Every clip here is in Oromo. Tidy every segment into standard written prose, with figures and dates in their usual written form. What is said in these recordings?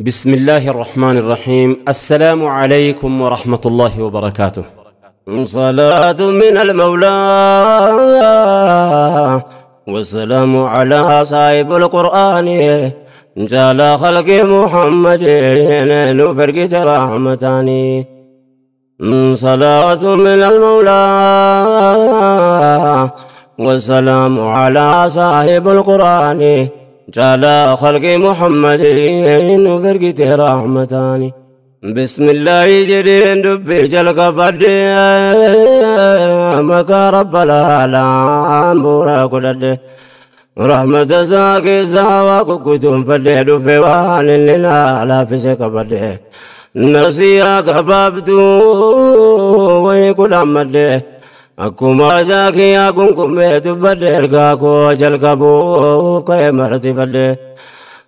بسم الله الرحمن الرحيم. السلام عليكم ورحمة الله وبركاته. صلاة من المولى والسلام على صاحب القرآن جعل خلق محمد نفرقت رحمتاني. صلاة من المولى والسلام على صاحب القرآن جعل خلق محمد نفرقت رحمتاني. بسم الله جرين دبي جلق بدي مكا رب العالم بورا كدد رحمة زاكي زاواك كتم فدي دفي وان لنا لا فسك بدي نسيا كبابتو ويكل أمدي أكما زاكي أكون تبدي رقاكو جلق بو كيمرتي بدي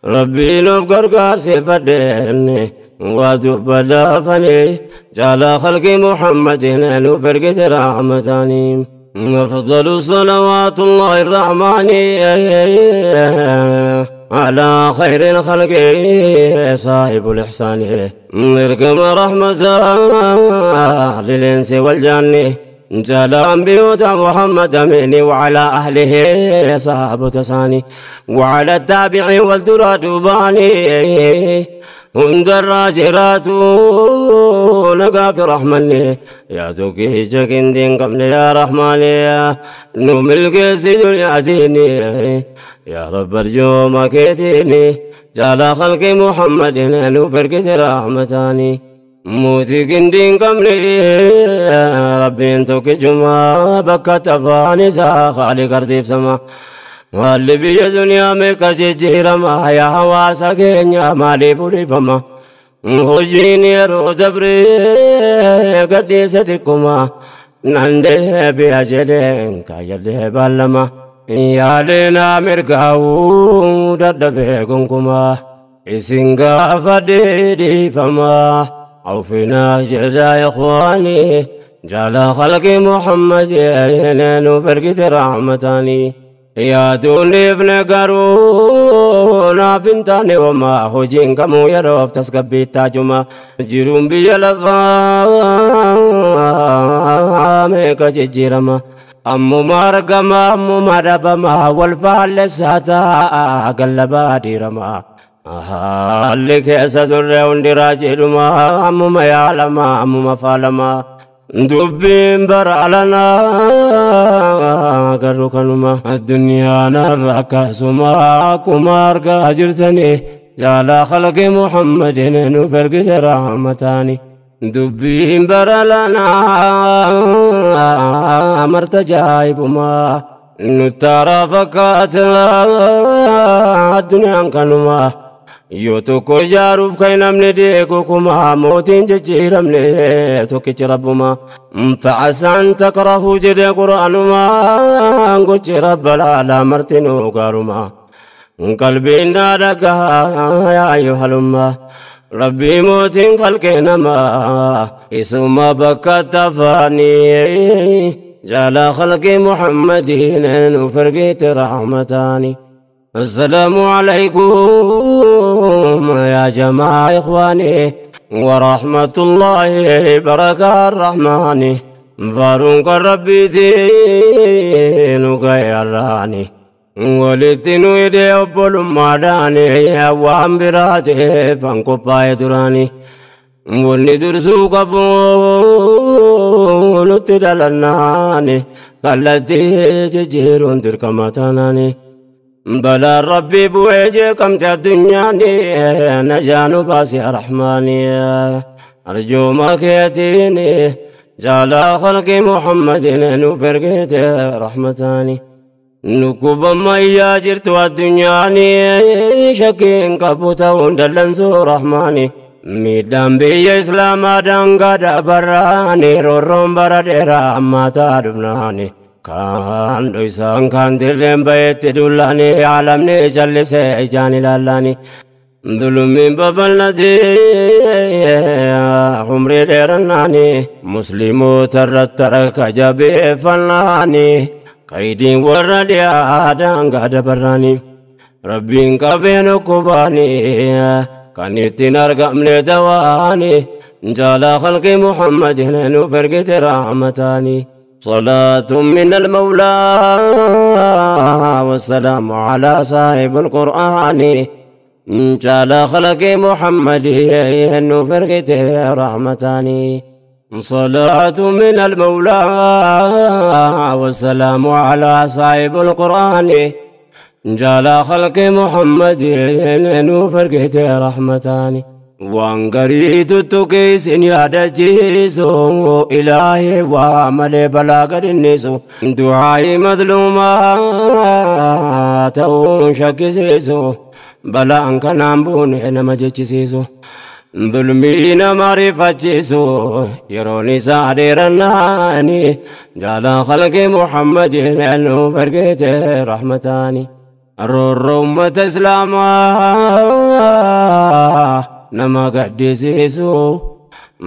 ربي نبقر قارسي بدي وتبدا فني جعل خلق محمد نفرقت رحمتاني. أفضل صلوات الله الرحمن على خير الخلق صاحب الإحسان اركم رحمة للإنس والجن جعل بيوت محمد مني وعلى أهله صاحب تساني وعلى التابع والدرات باني هند الراجرات نقا في رحمني يا توكي جاكين دين قبل يا رحماني نوم القيس دنيا ديني يا رب ارجو ما كيتيني جعل خلق محمد نفرقت رحمتاني. موتي كندين قمري ربي انتوك جمع بكا تفاني ساخالي قردي بسما واللي بي دنيا ميكا جيجيرما يا حواسا كينيا مالي فولي فما هجيني رو دبري قديستكما نندي بيجلين كايلي بالما يا لنا مرقاو ددبي كنكما إسنقا فديدي فما عوفنا جدا يا إخواني جعل خلق محمد نفرقت رحمتاني. يا دوني ابن قارونا بنتاني وما هجين كمو يروف تسقبي تاجما جيرون بيلفا ميكا جيرما أمو مارقما أمو ماربما والفعل ساتا قلبا ديرما اللي كيسا دري وندراجلما أمو ما يعلما أمو ما فالما دبين برعلنا قرقنما الدنيا نرك سما كمار قاجرتني جعل خلق محمد نفرق رحمتاني. دبين برعلنا مرتجايبما نترى فكات الدنيا كنما يوتوكو جاروف كي نمني ديكوكما موتين ججيرمني توكي ربما فعسى أن تكرهوا جدي قرآنما قج رب العالى مرتنو قارما قلبي نادك يا أيها الأمة ربي موتين خلقنا ما اسم بكى تفاني جعل خلق محمد وفرقت رحمتاني. السلام عليكم يا جماعة إخواني ورحمة الله بركة الرحمن فارونك ربي تينك يا راني ولتنو يدي أبول ماداني وام براتي فانكو باي دراني ولدرسو قبول تدلناني قلتي ججيرون تركمتاناني بلا ربي بوجه كم الدنيا نجان باسي رحماني أرجو ما كيتيني جعل خلق محمد نفرقت رحمتاني. نكوب ما ياجرت الدنيا شكين كبوتا وندلنسو رحماني ميدان بي إسلام دانغا براني رورم براديرا ما تادبناني كان دويسان كان دلين بيت دولاني عالمني جلسي جاني لالاني ظلمين ببلدي عمري ديرناني مسلمو ترترك جبي فلاني قيدين وردي آدان قاد براني ربين قبين كوباني Kan ittiin argamne dawaani jaalaa khalqi Muhammadin nuuf ergite rahmataani. صلاة من المولى والسلام على صاحب القرآن جعل خلق محمد نفرقته رحمتاني. صلاة من المولى والسلام على صاحب القرآن جعل خلق محمد نفرقته رحمتاني. وانقريت التكيس يا إلهي وعمل بلاغ النسو دعائي مظلومات شكسيسو بلا أنك نامبون نما جتشيسو ظلمين معرفتشيسو يروني سادرناني جعل خلق محمد فرقت رحمتاني. الرمة إسلاما نما قدسيسو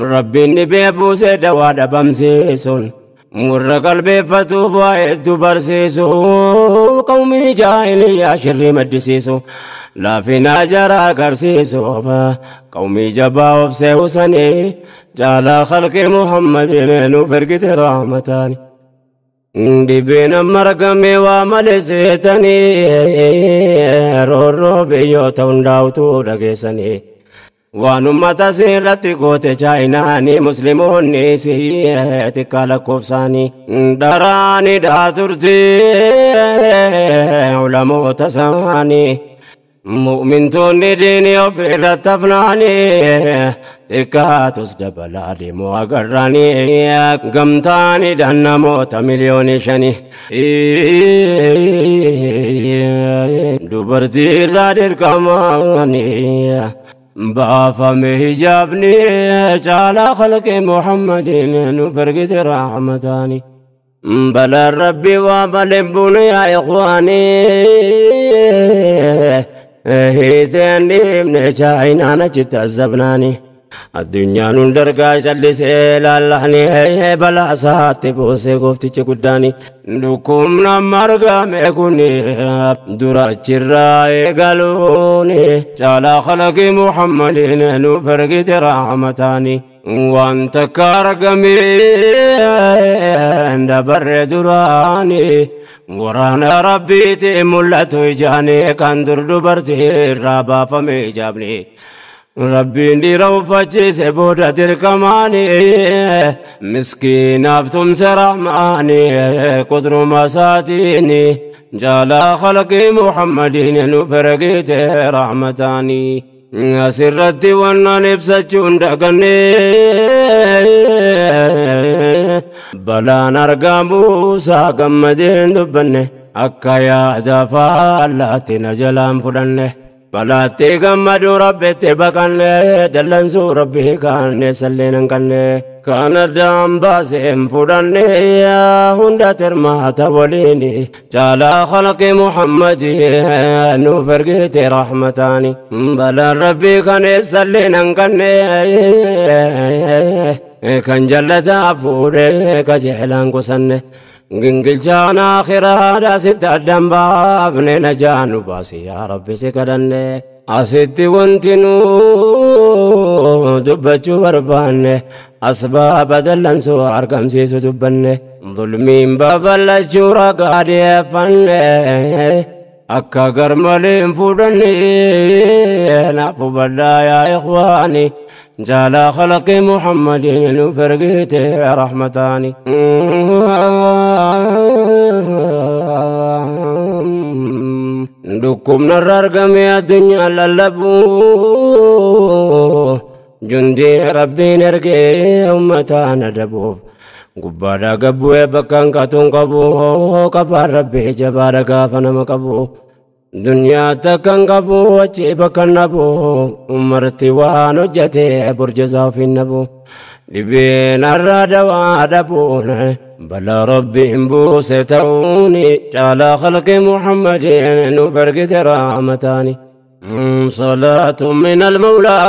ربي النبي أبو سيد وعد بمسيسون مر قلبي فتوب وعد برسيسو قومي جاهلية شر مدسيسو لا فينا جرى كرسيسو قومي جبا وفسيوسني جعل خلق محمد نفرقت رحمتاني. Dhibeen amma argame waa malee seetanii roorroo biyyoota hundaa'utu dhageessanii waan ummata seerratti goote chaayinaanii musliimoonni xiqqaa lakkoofsaanii daraanii dhaa turte ulamoota isaanii mu'mintoonni diinii of irratti hafnaanii xiqqaatus dabalaa deemuu agarraanii gamtaanii dhaan namoota 5 miliyoonii dubartii irraa dirqamaanii baafame hijaabni caalaa khalqi Muhammadin nu fargite rahmataani. Balaa rabbi waa malee buune yaa ikhwaanii hiiteen dhiibne chaayinaan achitti azabnaani. Addunyaan hundargaa callisee laallahanii balaa isaatti buusee gooftichi guddaani. Dhukkubni amma argame kuni dura achirraa eegaluuni caalaa khalaqi Muhammadin nu fargite rahmataani. Waan takka argame dabarre duraani waraana rabbiitti mul'atu ijaani kan dur dubartii irraa baafame ijaabni. Rabbiin dhiira uffachiise booda dirqamaani miskiinaaf tumse rahmaani qudruma isaatiini jaalaa khalqi Muhammadin nu fargite rahmataani. Asirratti wannan ibsachuun daganne balaan argamuusaa gammadeen dubbanne akka yaada faallaatti na jalaan fudhanne balaatti gammaduu rabbitti baqanne dallansuu rabbii kaanne salleen hin qabne kan addaan baaseen fudhanne hunda tirmaata waliin caalaa khalqi Muhammadin nuuf ergite rahmataani. Balaan rabbii kan eessalleen hin qabne kan jallataa fuudhee qajeelaan qusanne gingilchaan akhiraadha sitti addaan baafne najaa nu baasi yaa rabbi si kadhanne. Asitti wanti nu dubbachuu barbaanne asbaaba dallansuu argamsiisu dubbanne zulmiin babal'achuu ragaa dhiyeeffanne akka garmalee hin fudhanne naaf hubadhaa yaa ikhwaani jaalaa khalqi Muhammadin nuuf ergite rahmataani. Dhukkubni irra argame addunyaa lallabu jundii rabbiin ergee uummataan adabuuf gubbaadhaa gabbu'ee bakka hanqatuun qabu qabaan rabbii jabaadha gaafa nama qabu dunyaa takka hin qabu achi bakka hin dhabu umarti waan hojjete burjasaa ofiin dhabu dhibeen har'a dawaa dhabuun balaa rabbiin buuse ta'uuni caalaa khalqi Muhammadin nuuf ergite rahmataani. صلاة من المولى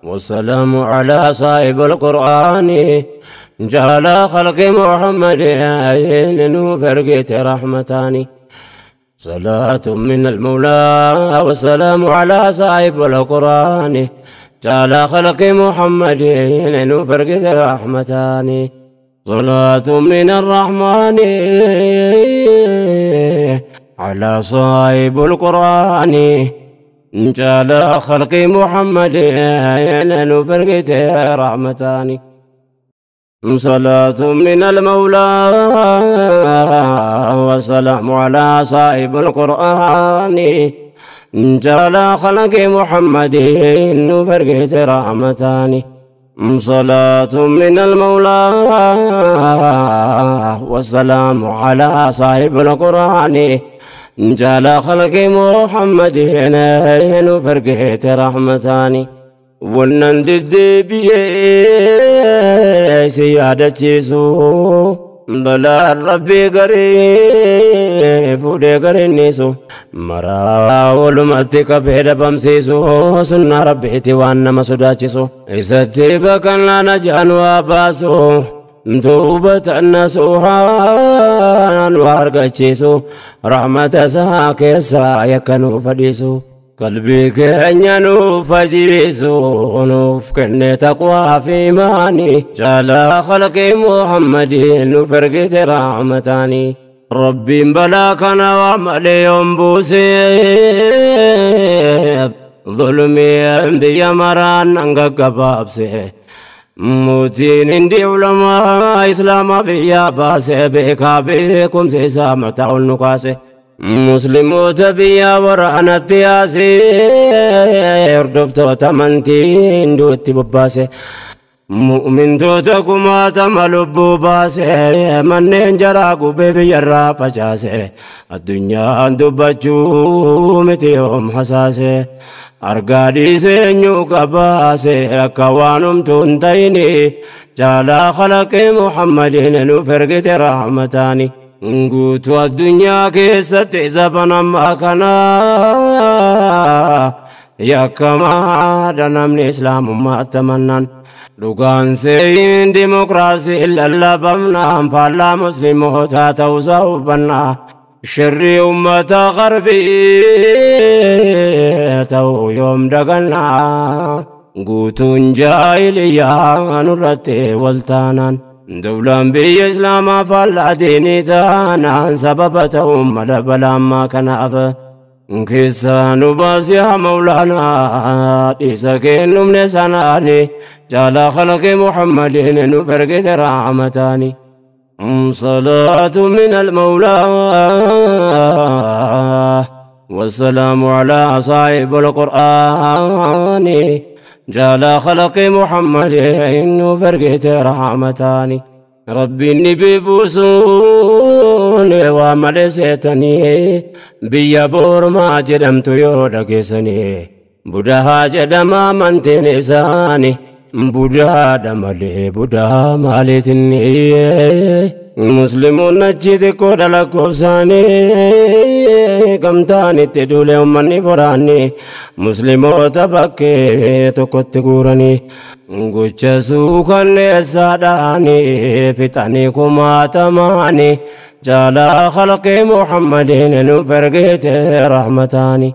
والسلام على صاحب القرآن جعل خلق محمد نوفرقت رحمتاني. صلاة من المولى والسلام على صاحب القرآن تعالى خلق محمد نفرق رحمتان صلاة من الرحمن على صاحب القرآن تعالى خلق محمد نفرق رحمتان صلاة من المولى والسلام على صاحب القرآن جعل خلق محمد نفرقت رحمتان صلاة من المولى والسلام على صاحب القرآن جعل خلق محمد نفرقت رحمتان ونندد سيادة بلا ربي قريب ودي قرينيسو مرا ولمتك بيد بمسيسو سنة ربي توانا مسوداتيسو إستي بكنا نجان واباسو توبة النسوحان وارقاتيسو رحمة ساكسا يكنو فديسو قلبي كأن فجيسو نوف كن تقوى في ماني جعل خلق محمد نفرقت رحمتاني ربي بلاكنا وعملي ينبوسي ظلمي بيا مران انقبابسي موتين اندي علماء اسلام بيا باسي بيكا بيكم سيسا متعون نقاسي مسلموت بيا ورعنا التياسي اردفتو تمنتين دوتي بباسي مؤمن توتكما تملبو باسي منين جراقو بيبي الرافة جاسي الدنيا اندبجو متيهم حساسي أرقادي سنيو كباسي أكوانم تنتيني جالا خلق محمد نفرقت رحمتاني قوت الدنيا كيست زبنا ما كنا يا كما دنا إسلام ما أتمنى لقان سين ديمقراسي إلا بمنا فلا مسلم تاتوزوبنا شر أمة غربي تو يوم دقنا قوت جاهلية نرتي والتانا دولان بي إسلام فلا ديني تانا سببتهم ملبلا ما كان أب كيسان باس يا مولانا إسكين من سناني جعل خلق محمد نفرقت رحمتاني صلاة من المولى والسلام على صاحب القرآن جعل خلق محمد نفرقت رحمتاني ربي النبي بوسون وملستني بيا بورما جدمت يودكسني بدها جدما منتني ساني بدها دملي بدها مالتني مسلمون نجد كودلا كوساني كمتاني تدولي أمني فراني مسلمو تبكي تكت قراني قوچ سوكن ساداني فتاني كما تماني جالا خلق محمد نفرقت رحمتاني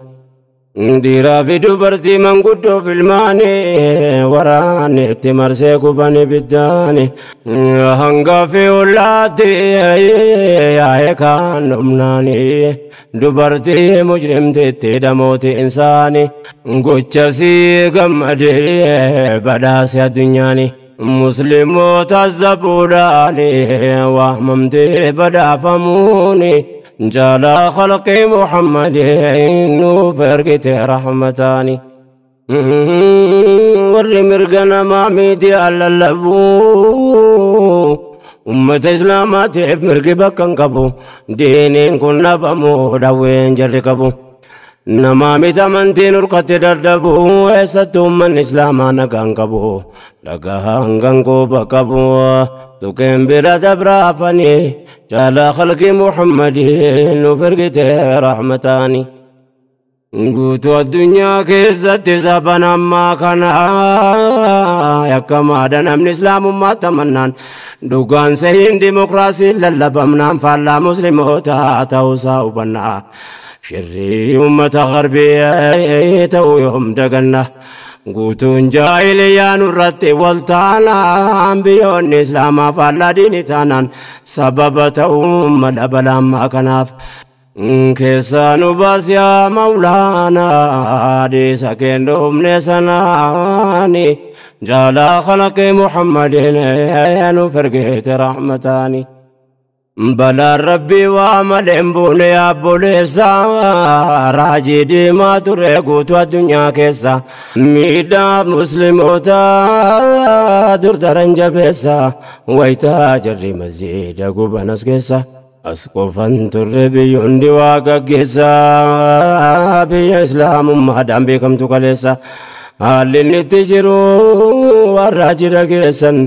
ديرا في دبرتي من قدو في الماني وراني تمرسي قباني بالداني هنگا في ولاتي يا كان أمناني دبرتي مجرم تتي دموتي إنساني قوچسي قمدي بداسي الدنياني مسلمو تزبولاني وهممتي بدا فموني جعل خلق محمد نفرقت رحمتاني ور مرقنا ما ميدي على اللبو أمة إسلامات مرقبك انقبو دينين كنا بمو دوين جرقبو نمامي تمنتين رقت دردبو ويستو من إسلاما نقانقبو لقهانقنقو بقبو تكين برا دبرافني جعل خلق محمد نفرقت رحمتاني. Guutuu addunyaa keessatti saban ammaa kana yakkamaadha namni islaamummaa tamannaan dhugaan sahiin dimokiraasiin lallabamnaan faallaa musliimoota ta'uusaa hubannaa shirrii uummata garbii ta'uu yoom daganna guutuun jaahiliyyaa nurratti wal taanaan biyyoonni islaamaa faallaa diinii taanaan sababa ta'uu mala balaammaa kanaaf. Keessaa nu baas yaa Mawlaanaa dhiisa kennuufne sanaani jaalaa khalaqii Muhammadin nuuf ergeete rahmataani. Balaan rabbii waa malee hin buune yaabboleessa raajii diimaa ture guutuu addunyaa keessa miidhaa musliimoota dur daran jabeessa wayitaa jarri masjiida gubanas keessa. As qofan turre biyyoonni waa gaggeessa biyya islaamummaadhaan beekamtu kaleessa haalli inni itti jiru warra jira geessan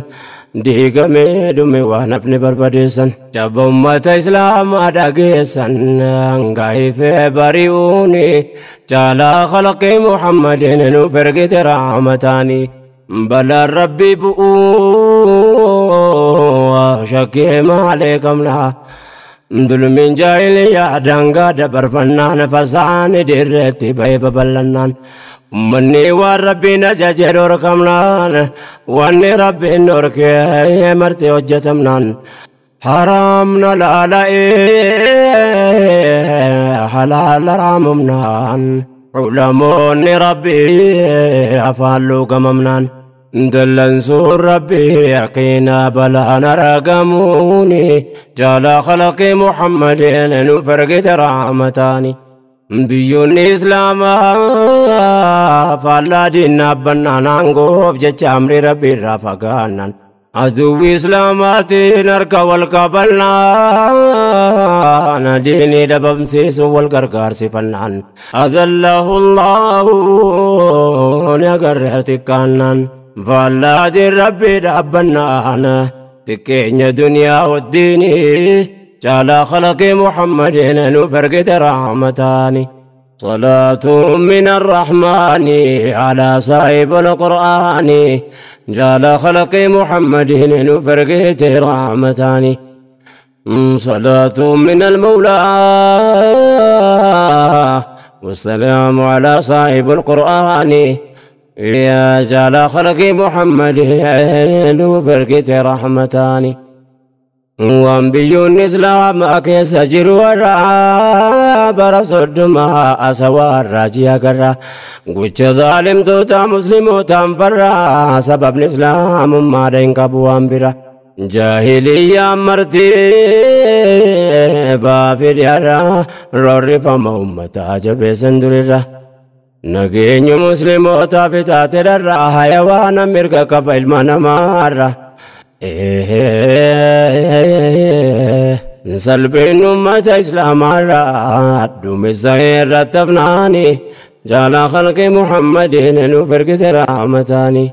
diigamee dhume waan hafne barbadeessan jabba ummata islaamaa dhageessan hangaifee bari'uuni caalaa khalaqii Muhammadin nuuf ergite rahmataani. Balaan rabbii bu'uu shakkii maalee qabna. Dulmiin jaahiliyyaa daangaa dabarfannaan fasaani dirreetti ba'ee babal'annaan ummanni waan rabbiin ajaje dhorkamnaan wanni rabbiin dhorkee marti hojjetamnaan haraamna laala'ee halaala raamumnaan ulamoonni rabbii afaan luugamamnaan dallansuun rabbii yaqiinaa balaan argamuuni jaalaa khalaqii Muhammadin nuuf ergite rahmataani. Biyyoonni islaamaa faallaa diinaa bannaan aangoof jecha amrii rabbii irraa fagaannaan aduwwi islaamaatiin harka wal qabannaan diinii dhabamsiisuun wal gargaarsifannaan adallahu Allahu ni agarree xiqqaannaan faallaa diin rabbii dhaabbannaan xiqqeenya duniyaa wajjiinii caalaa khalaqii Muhammadin nuuf ergite rahmataani. صلاة من الرحمن على صاحب القرآن جعل خلق محمد نفرقت رحمتان صلاة من المولى والسلام على صاحب القرآن يا جعل خلق محمد نفرقت رحمتان. Waan biyyoonni islaamaa keessa jiru warra bara soddomaa asawaa raajii agarra gocha zaalimtoota muslimootaan farra sababni islaamummaadha hin qabu waan bira jaahiliyyaan marti baafidhiarra roorrifama ummataa jabeessan durirra nageenyu muslimootaaf itaate dharra hayawaana mirga qaba ilma namaarra. Salphin uummata islaamaarraa duumessa irratti hafnaani jaalaa khalqii Muhammadin nuuf ergite rahmataani.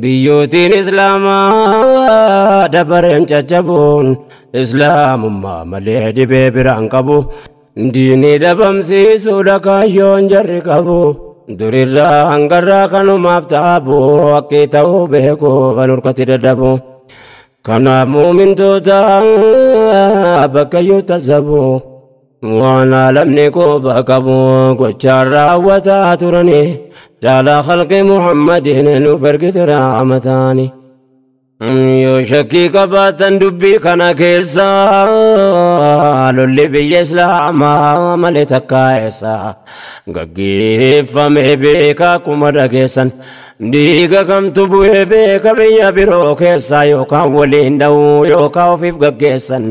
Biyyootiin islaamaa dabareen caccabuun islaamummaa malee dhibee biraan qabu diinii dhabamsiisuudha kaayyoon jarri qabu. Durirraa hangarraa kanumaaf taabu haqqii ta'uu beeku kan hurkatti dadhabu. Kanaaf muumintoota bakka iyyuu tasabu waan alamni quba qabu gochaan raawwataa turani jaalaa khalqii Muhammadin nuuf ergite rahmataani. Yoo shakkii qabaatan dubbii kana keessa lolli biyya islaamaa malee takkaa eessa gaggeeffame beekaa akkuma dhageessan dhiiga kamtu bu'ee beeka biyya biroo keessaa yookaan waliin dha'uu yookaan ofiif gaggeessan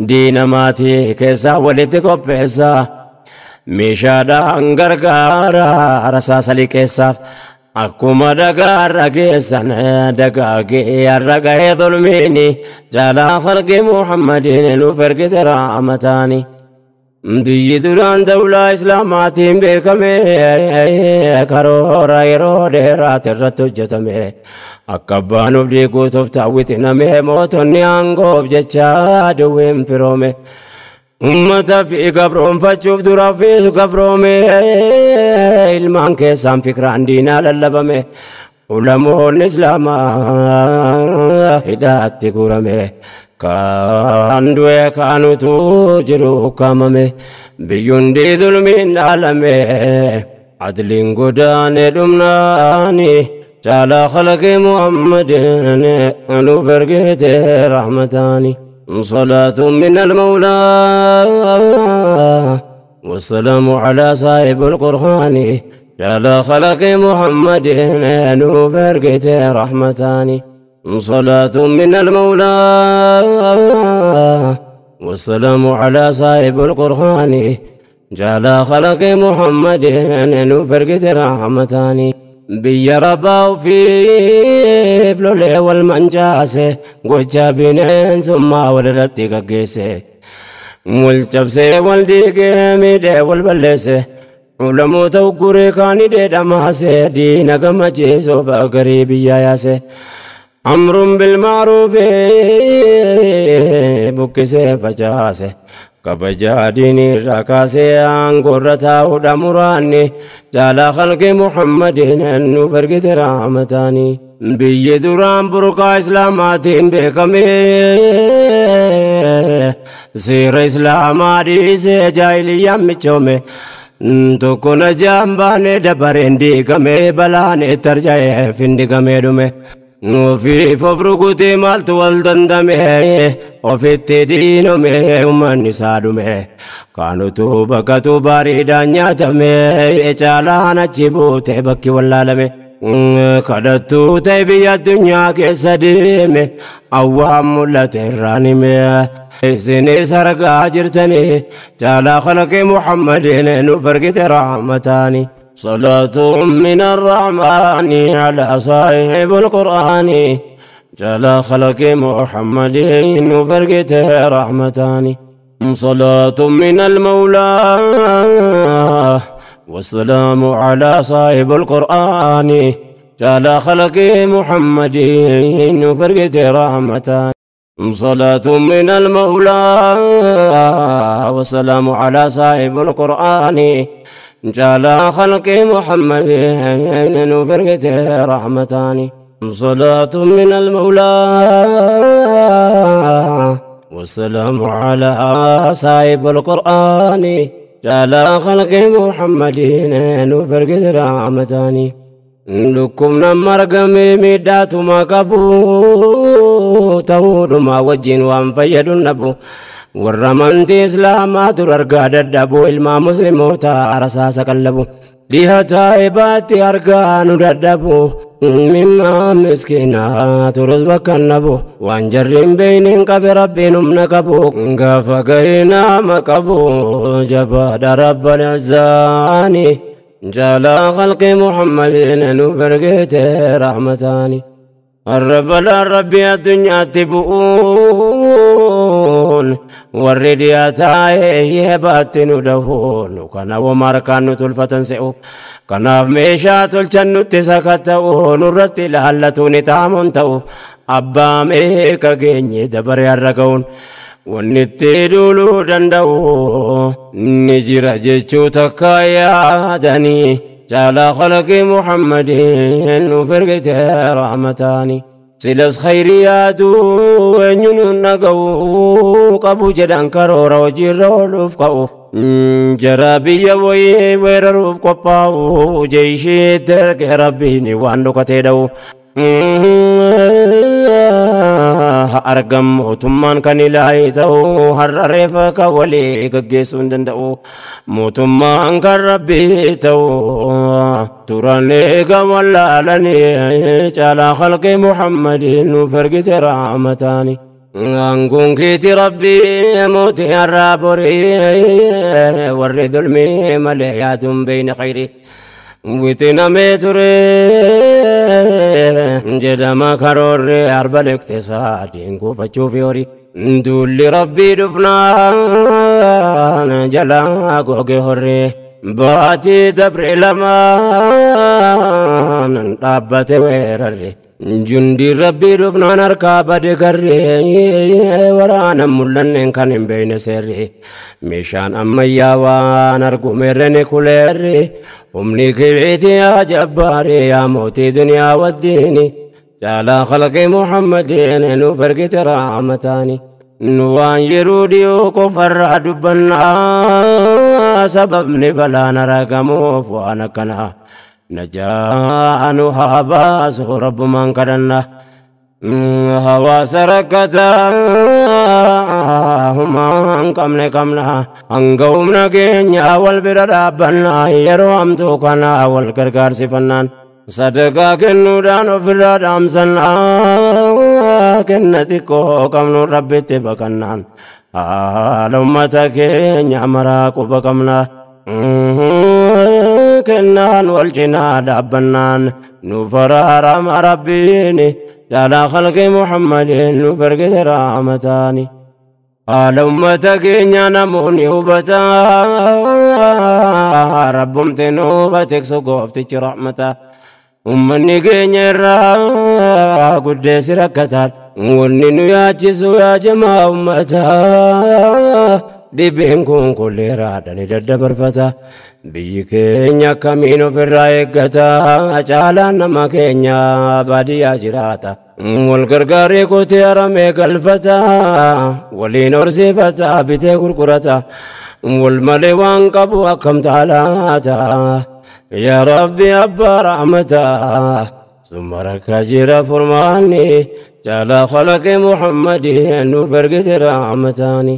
diina maatii keessaa walitti qopheessa meeshaadhaan gargaara rasaasa liqeessaaf. Akkuma dhagaarra geessan dagaagee har'a gahee zulmiini jaalaa khalqii Muhammadin nuuf ergite rahmataani. Biyyi duraan dawlaa islaamaatiin beekame karoora yeroo dheeraati irratti hojjetame akka abbaan of diiguutuuf taawwitiname mootonni aangoof jecha duwween firoome. Ummata fi gabroonfachuuf dura fi gabroome ilmaan keessaan fikraan diinaa lallabame ulamoonni islaamaa hidhaatti guurame kaan du'e kaanutu jiru ukkaamame biyyundi dhulmiin dhaalame adliin godaane dhumnaani caalaa khalaqi Muhammadin nuuf ergite rahmataani. صلاة من المولى والسلام على صاحب القرآن على خلق محمد نوفرقت رحمتان. صلاة من المولى والسلام على صاحب القرآن على خلق محمد نوفرقت رحمتان. Biyya rabbaa ofiif lolee wal mancaase gocha bineensummaa walirratti gaggeesse wal cabsee wal diigee miidhee wal balleesse ulamoota ugguree kaanidhee dhamaase diina gammachiisuuf garii biyyaa yaase amruun bilmaaruufi buqqisee facaase kabajaa diinii irraa kaasee aangoorra taa'uudha muraanni caalaa khalqi Muhammadin nuuf ergite rahmataani. Biyyi duraan burqaa islaamaatiin beekame seera islaamaa dhiisee jaahiliyyaan michoome tokko najaan baane dabareen diigame balaan itti arja'ee findigamee dhume. Ofiif of rukutee maaltu wal dandame ofitti diinome uummanni isaa dhume kaanutu bakkatu bareedaan nyaatame caalaan achi buute bakki wallaalame kadhattuu ta'e biyya addunyaa keessa deeme awwaan mul'ate irraan hime isinis argaa jirtanii caalaa khalaqi Muhammadin nuuf ergite rahmataani. صلاة من الرحمن على صاحب القرآن جل خلق محمد وفرقته رحمتان. صلاة من المولى والسلام على صاحب القرآن جل خلق محمد وفرقته رحمتان. صلاة من المولى والسلام على صاحب القرآن جعل خلق محمد وفرقته رحمتان. صلاة من المولى والسلام على صاحب القرآن جعل خلق محمد وفرقته رحمتان. لكم نمرقمي ميداتما قبو ta'uudhuma wajjin waan fayyadu nabu warra amantii islaamaa dur argaa dadhabu ilmaa musliimoota rasaasa qallabu dhiha taa'ee baatti argaa nu dadhabu mimmaa miskiinaa turus bakka nabu waan jarri hin beeyniin qabe rabbiin humna qabu gaafa gahee nama qabu jabaadha rabbal izzaani jaalaa khalqi Muhammadin nu ergite rahmataani. الرب لا ربي الدنيا تبؤون والردياتا يباتن دهون كان وماركان تلفتن سئو كان ميشا تلچن تسكتون رت لالتون تامون تو أبا ميكا جيني دبر يرقون ونتدولو دندو نجر جيچو تكايا دني جعل خلق محمد وفرقته رحمتاني. سلس خيرياتو ونينون نقو قبو جدان كرور وجيرو لفقو جرابي وي ويرروف قباو جيشي ترك ربيني وانو كتدو argam mootummaan kan ilaahi ta'u har'a reefa ka walii gaggeessuu hin danda'u mootummaan kan rabbii ta'u turan eega wallaalanii caalaa khalqi Muhammadin nuuf ergite rahmataani. Aangoon keeti rabbii mootii har'aa borii warri dulmii malee yaaduun beeyne khayrii. Witinamee ture jedhama karoorri arba liqtisaadiin kuufachuuf horii duulli rabbii dhufnaan jalaa goge horree baatii dabre lamaan dhaabbate weerarre Jundi rabbii dhufnaan harkaa bade garree waraana mul'anneen kan hin beekne seerri meeshaan ammayyaa waan argumerreni kuleerri humni kibiiti yaa jabbaari yaa mootii duniyaa waddiini caalaa khalqi Muhammadiin nuuf ergite rahmataani. Nu waan yeroo dhiyoo qofarraa dubbannaa sababni balaan argamuuf waan akkanaa. Najaa nu haa baasu rabbumaan kadhanna. Hawaasa rakkataa humaa hin qabne qabna hanga humna keenya wal bira dhaabbannaa yeroo hamtuu kana wal gargaarsifannaan sadaqaa kennuudhaan ofirraa dhaamsannaa kenna xiqqoo qabnu rabbitti baqannaan haala ummata keenya maraa quba qabna. Kennaan wal cinaa dhaabbannaan nu faraarama rabbiin caalaa khalqi Muhammadiin nu ergite rahmataani. Haala ummata keenya namoonni hubataa rabbumti nu batiksu gooftichi rahmata. Ummanni keenya irraa guddeessi rakkataan wanni nu yaachisu yaa jamaa ummataa. Dhibeen kun kolleeraadhaan daddabarfata. Biyyi keenya akkamiin ofirraa eeggata. Caalaan nama keenya baadiyyaa jiraata. Wal gargaaree qotee haramee galfata. Waliin horsiifata bitee gurgurata. Wal malee waan qabu akkam taalaata. Yaa Rabbi abbaa rahmataa. Summa rakkaa jira furmaanni caalaa khalaqi Muhammadiin nuuf ergite rahmataani.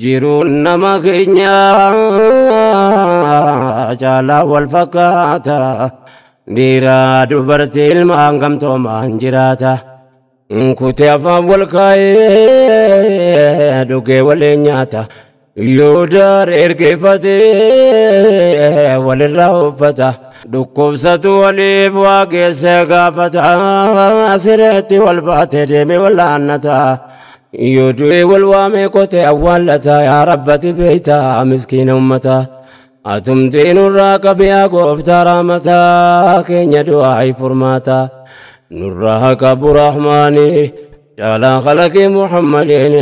Jiruun nama keenya caalaa wal fakkaata. Dhiiraa dubartii ilmaan gamtoomaan jiraata. Kutee afaan wal kaa'ee dhugee waliin nyaata. Yoo daar ergeeffatee walirraa uffata. Dhukkubsatu waliif waa geessee gaafata. Sireetti wal baatee deemee wallaannata. Yoo du'e wal waamee qotee awwaallata. Yaa rabbati beeyta miskiina ummata. Atumtii nurraa qabiyaa gooftaa rahmataa keenya du'aa furmaata. Nurraa qabu rahmaani caalaa khalaqi Muhammadiin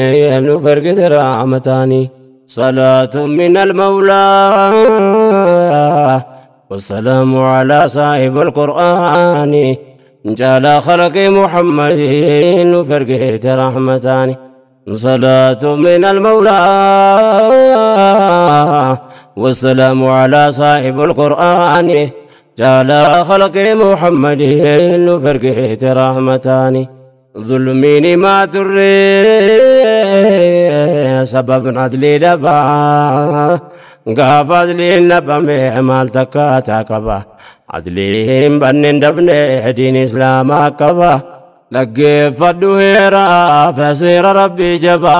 nuuf ergite rahmataani. صلاة من المولى والسلام على صاحب القرآن جعل خلق محمد فرقت رحمتان. صلاة من المولى والسلام على صاحب القرآن جعل خلق محمد فرقت رحمتان. ظلمين ما تري سبب عدلي دبا قاف عدلي نبا مال تكاتا كبا عدلي بنين دبني دين إسلام كبا لقي فدوهيرا فسير ربي جبا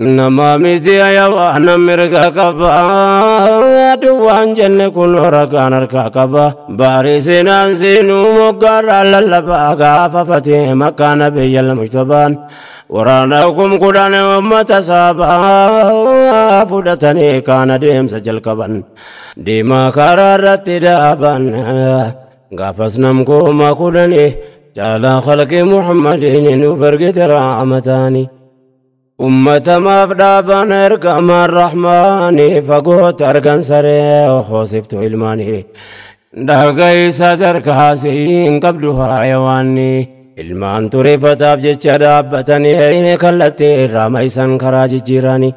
نما ميتي يا وانا مرقا كبا دوان جنة كل ركان ركا كبا بارسنا سينو مقر للبا غاف فتي مكان بي المجتبان ورانا كم قدان أمة سابا فدتني كان ديم سجل كبان ديما قرارت دابان غافس نمكو ما قدني جعل خلق محمد نفرقت رحمتاني. أمة ما فدابان ارقم الرحمن فقوت أرقن سري وخوصفت علماني دقي صدر كاسين قبلها حيواني ilmaan tureeffataaf jecha dhaabbatanii kallattii irraa maisan karaa jijjiiranii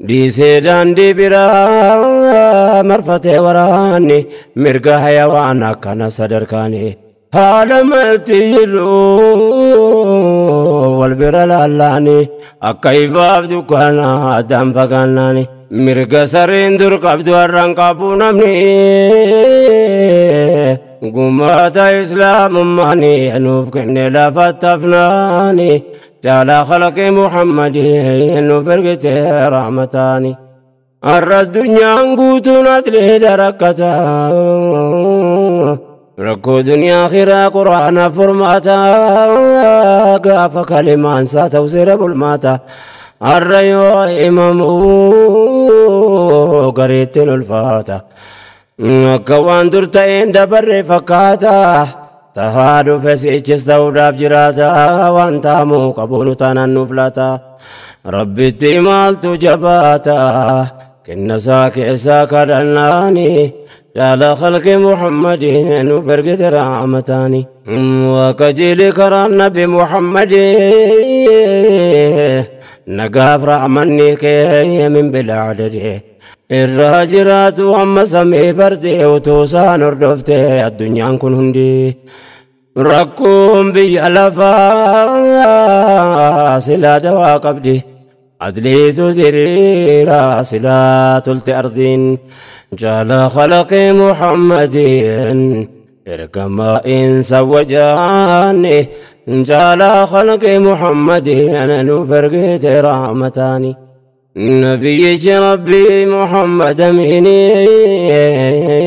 dhiisee daandii biraa marfatee waraanni mirga hayawaan akkana sadarkaanii haala malti jiru wal bira laallaanii akka ifaaf dukkaana addaan fagaannaanii mirga sareen dur qabdu har'aan qabu namni gumaata islaamummaanii nuuf kenne lafatti hafnaanii caalaa khalaqi Muhammadii nuuf ergite rahmataanii. Har'a addunyaan guutuun adlee rakkata rakkoo duniyaa akhiraa quraana furmaata gaafa kalimaan isaa ta'u seera bulmaata. Har'a yoo himamu gareettiin ulfaata. Akka waan dur ta'een dabarre fakkaata. Tahaa dhufe sichis ta'uudhaaf jiraata waan taamuu qabuunu taanaan nuuf laata. Rabbitti maaltu jabaata kennasaa keessaa kadhannaani jaala khalqi Muhammadin nuuf ergite rahmataani. Waaqajiili karaan Nabi Muhammadin nagaaf rahmanni kee min bilaa adadi. Irraa jiraatu amma samii bardee utuu isaan hordofte addunyaan kun hundi. Rakkoon biyya lafaa silaa dawaa qabdi. Adliitu diriira silaa tolte ardiin. Jaala khalaqi Muhammadin ergamaa insa wajaani. Jaala khalaqi Muhammadin nuuf ergite rahmataani. نبي ربي محمد أميني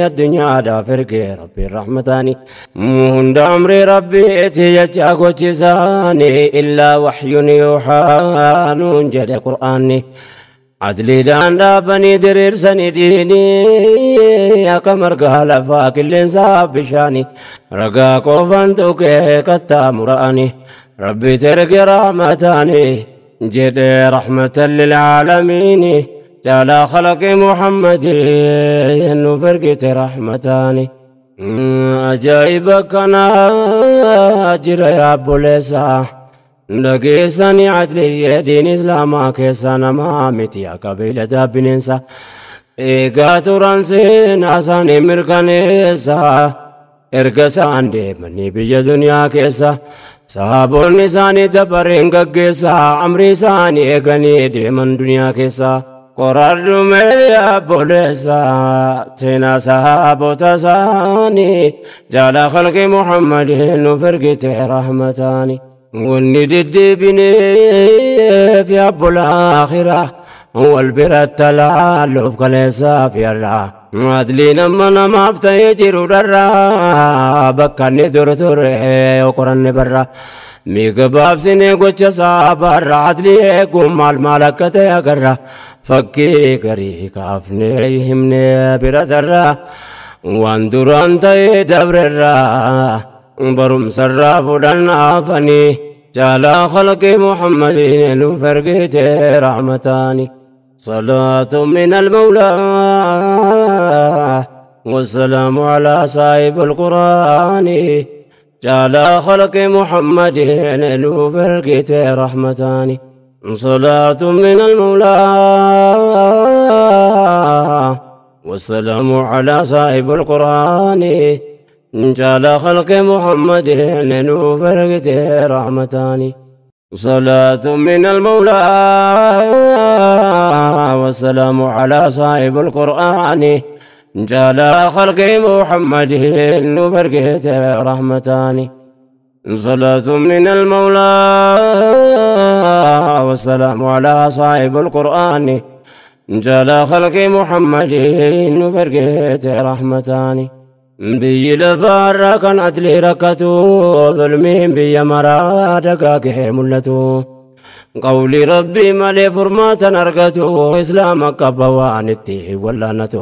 الدنيا دا فرقي ربي الرحمتاني مهند أمري ربي اتيجاك وتزاني إلا وحي يوحى ننجد القرآن عدلي دان دابني درير سنديني يا قمر قال فاك اللي انساب بشاني رقا قوفان توكي قتامراني ربي ترقي رحمتاني جد رحمة للعالمين جعل خلق محمد فرقة رحمتاني أجايبك أنا أجر يا بوليسا لقيساني عدلي دين إسلاما كيسانا ما متي يا قبيلة دابننسا إيقاتوران سين مركانيسا إرقسان ديمني بيا دنيا كيسا sahaabonni isaanii dabareen gaggeessaa amri isaanii eeganii deeman duniyaa keessa. Qoradhume obboleessa seenaa sahaabota isaanii jaala khalqi Muhammadin nuuf ergite rahmataani. Wanni deddeebineef yaabbola akhiraa wal biratti laalluuf kaleessaaf yarraa. Adliin amma namaaf ta'ee jiru dharraa bakka inni dur ture qoranne barra. Migabaabsinee gocha saabarra adlii eeguun maal maal akka ta'e agarra. Fakkii garii kaafnee himnee bira tarra. Waan duraan ta'ee dabrerra barumsarraa fudhannaafanii jaala khalqi Muhammadin nuuf ergite rahmataani. صلاة من المولى والسلام على صاحب القرآن جعل خلق محمد نوفرقت رحمتان. صلاة من المولى والسلام على صاحب القرآن جعل خلق محمد نوفرقت رحمتان. صلاة من المولى والسلام على صاحب القرآن جعل خلق محمد نفرقت رحمتان. صلاة من المولى والسلام على صاحب القرآن جعل خلق محمد نفرقت رحمتان. Biyyi lafaarra kan adli rakkatu zulmiin biyya maraa dagaagee mul'atu. Qawli rabbii malee furmaatan argatu islaama qaba waan itti wallaanatu.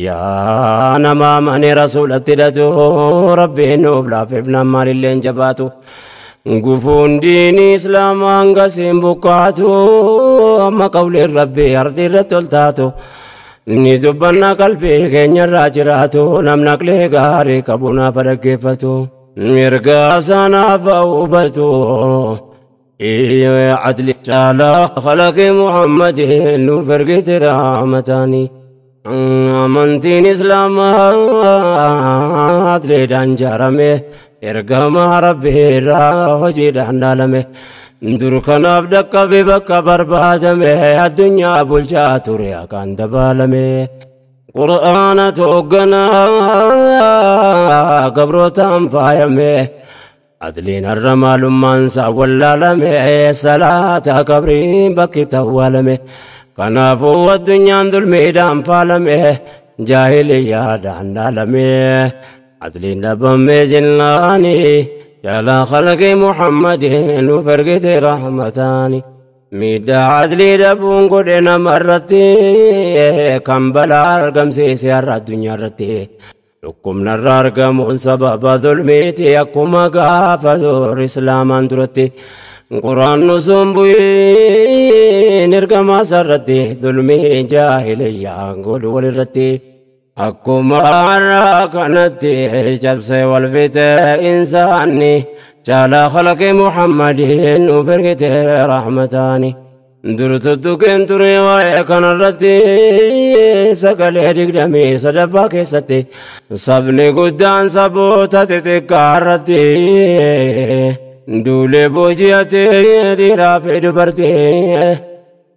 Yaa nama amane rasuulatti hidhatu rabbiin nuuf laafeef namaalillee hin jabaatu. Gufuun diinii islaamaa hangasiin buqqaatu amma qawliin rabbii ardii irratti ol taatu. Ni dubbanna qalbii keenyarraa jiraatu namni aqlee gaarii qabu naaf dhaggeeffatu. Mirga sanaaf hubatu. Adli caalaa khalaqi Muhammadin nuuf ergite rahmataani. Amantiin Islaamaa adliidhaan ijaarame ergama Rabbii irraa hojiidhaan dhaalame. Dur kanaaf dhaqqabe bakka barbaadame addunyaa bulchaa ture akkaan dabaalame. Qur'aana toogganaa gabrootaan faayame. Adliin har'a maalummaan isaa wallaalame salaata qabriin bakki tawwaalame. Kanaafuu addunyaan dulmiidhaan faalame jaahiliyyaadhaan dhaalame. Adliin dhabame jennaani جعل خلق محمد نفرقت رحمتاني. Miidhaa adlii dhabuun godhe namarratti kan balaa argamsiise har'a addunyaa irratti. Dhukkubnarra argamuun sababa dhulmiiti akkuma gaafa dur islaamaan duratti. Quraannu sun bu'iin ergamaa sarratti dhulmii jaahiliyyaan godhu walirratti. Akkuma har'a kanatti cabsee wal fixe insaanni caalaa khalaqi Muhammadiin nuuf ergite rahmataani. Durtuttuqeen ture waa'ee kanarratti sagalee 23ffaa keessatti sabni guddaan saboota xixiqqaa irratti duulee booji'atee dhiiraa fi dubartii.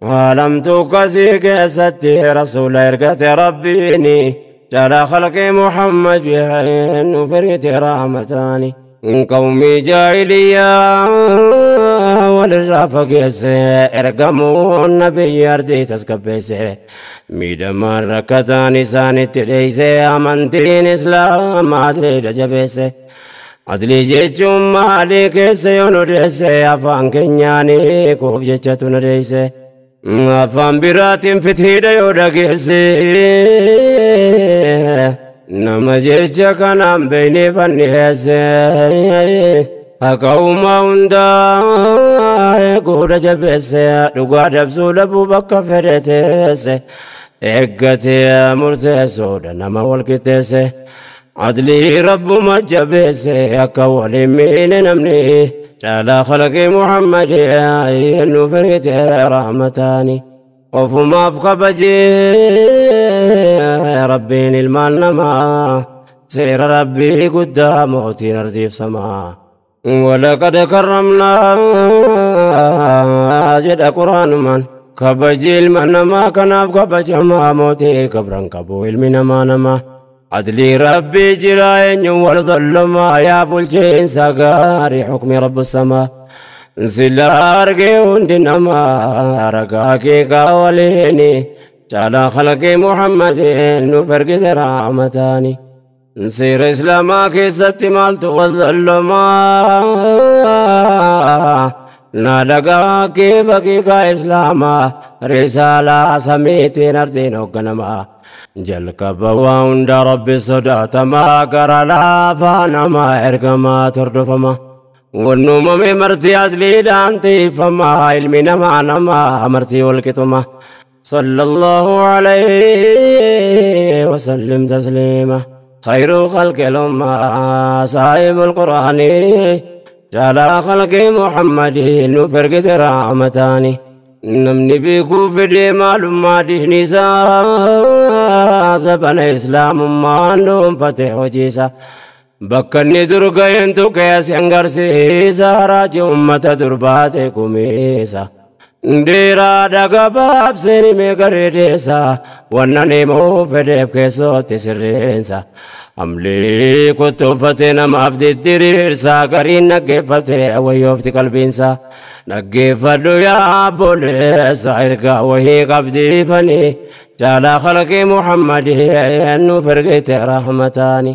Alamtu kasii keessatti rasuula ergate rabbiini caalaa khalqi Muhammadiin nuuf ergite rahmataani. Qawmii jaahiliyyaa walirraa fageesse ergamuun nabiyyi ardii tasgabbeesse miidhamaan rakkataan isaanitti dheeyse amantiin islaamaa adliidha jabeesse. Adlii jechuun maalii keessa yoo nu deesse afaan keenyaanii kuuf jechatu nu deesse. Afaan biraatiin fitiidha yoo dhageesse nama jecha kanaan beeynee fanniheesse. Haqa uumaa hundaa eeguudha jabeesse dhugaa dabsuu dhabuu bakka fedhe teesse eeggatee murteessuudha nama wal qixxeesse. Adlii rabbuma jabeesse akka waliin miine namni caalaa khalaqi Muhammadii nuuf ergite rahmataani. Ofumaaf kabajee rabbiin ilmaan namaa seera rabbii guddaa mootiin ardiif samaa. ولقد كرمنا جد قرآن من كبجي المنما كناف كبجما موتي كبرن كبو المنما نما عدلي ربي جراين والظلما يا بلجين سقاري حكم رب السماء سلارقي وندنما رقاكي قاوليني جعل خلق محمد نفرق رحمتاني سير إسلاما كيستي مالتو والظلما نالقا كيف إسلاما رسالة سميتي نردين وقنما جلك بواند ربي صداتما قرى لا فانما إرقما تردفما والنوم مرتي أزلي دانتي فما علمنا ما نما مرتي والكتما صلى الله عليه وسلم تسليما خير خلق الأمة صاحب القرآن جعل خلق محمد نفرق رحمتاني نمني بيكو في معلومات نساء زبن إسلام ما عندهم فتح وجيسا بكني درقين تكيس ينقرسيسا راجي أمة درباتي كميسا Dira daga babsini me garedesa wanani mo fedef keso tisirensa amli kutufate nama abdi dirirsa garin nagefate wayofti qalbinsa nagefadhu ya bolesa irga wahi qabdi fani jala khalqi muhammadi nu fergete rahmatani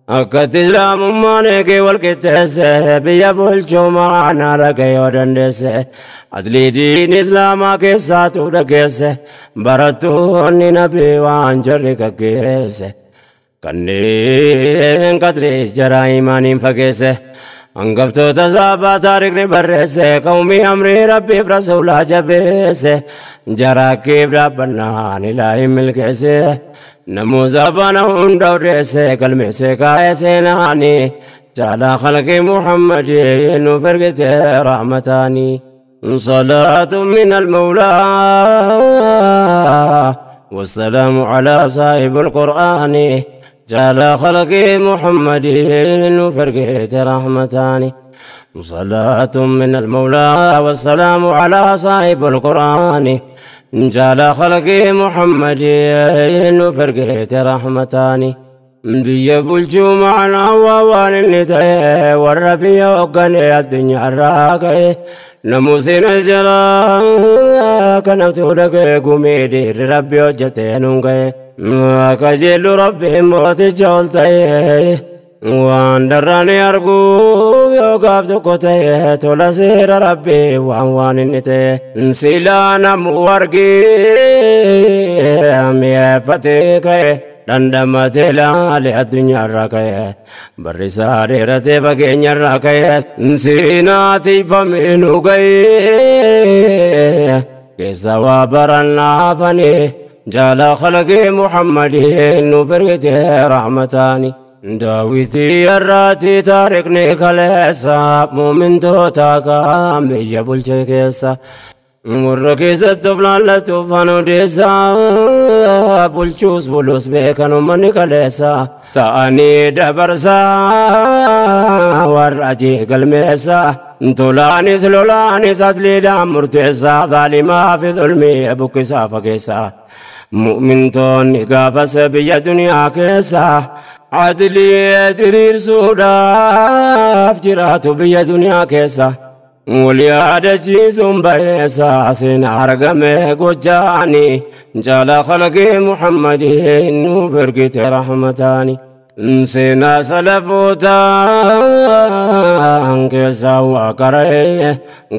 Akkat islaamummaan eegee wal qixxeesse biyya bulchumaa naara yoo dandeesse adlii diin islaamaa keessaatu dhageesse barattoonni nabii waan jarri gaggeesse kanneen qadrii jaraa imaaniin fageesse hangaftoota saabaa taarikni barreesse qawmii amrii rabbiif rasuulaa jabeesse jaraa dhaabbannaan ilaahin milkeesse. نموذج بنا دورس كلمة سكاية سناني جعل خلق محمد نفرقت رحمتاني صلاة من المولى والسلام على صاحب القرآن جعل خلق محمد نفرقت رحمتاني صلاة من المولى والسلام على صاحب القرآن جعل خلق محمد فرقت رحمتاني بيا بلجو معنا ووان اللي والربيع وقني الدنيا الراقي نموسين الجلا كنبت لك قميدي ربي وجتين كجيل ربي موت جولتي وان دراني أرجو يوقف تكوتي تولسير ربي وان وان نتي سيلانا مورقي ميفتك Dhandhamatee laalee addunyaarraa ka'e barri isaa dheeratee fageenyarraa ka'e seenaa tiifamee nu ga'e keessa waa barannaafanii jaala khalaqee Muhammadin nu firgite rahmataani. Daawitii irraatti taarikni kaleessa muumintoota kaan biyya bulche keessa. Warra keessatti of laallatuuf odeessa bulchuus bulus beekan uummanni kaleessa ta'anii dabarsaa warra ajii galmeessa tolaanis lolaanis atliidhaan murteessa zaalimaa fi zulmii buqqisaa fageessa mu'mintoonni gaafas biyya duniyaa keessa adlii diriirsuudhaaf jiraatu biyya duniyaa keessa. Waliyaadachiisuun bayeessa seenaa argame gochaani jaala khalaqee Muhammadiin nuuf ergite rahmataani. Seenaa salafootaan keessaa waa qara'e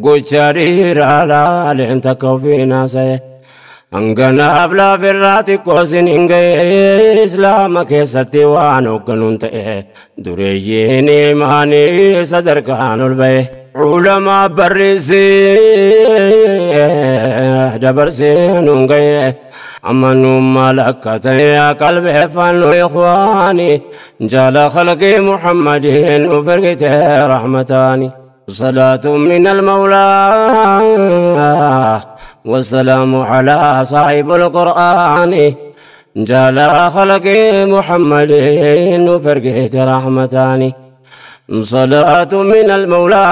gocha dhiiraa laaleen takka ofii naasa'e. Hanganaaf laafirraa xiqqoo sin hin ga'e Islaama keessatti waan hoogganuun ta'e dureeyyiin imaanii sadarkaan ol ba'e. Ulamaa barreessee dabarsee nuun ga'e amanummaa lakka ta'e qalbeeffannu ikhwaani jaala khalqii Muhammadiin nuuf ergite rahmataani. صلاة من المولى والسلام على صاحب القرآن جال خلق محمد وفرقه رحمتان. صلاة من المولى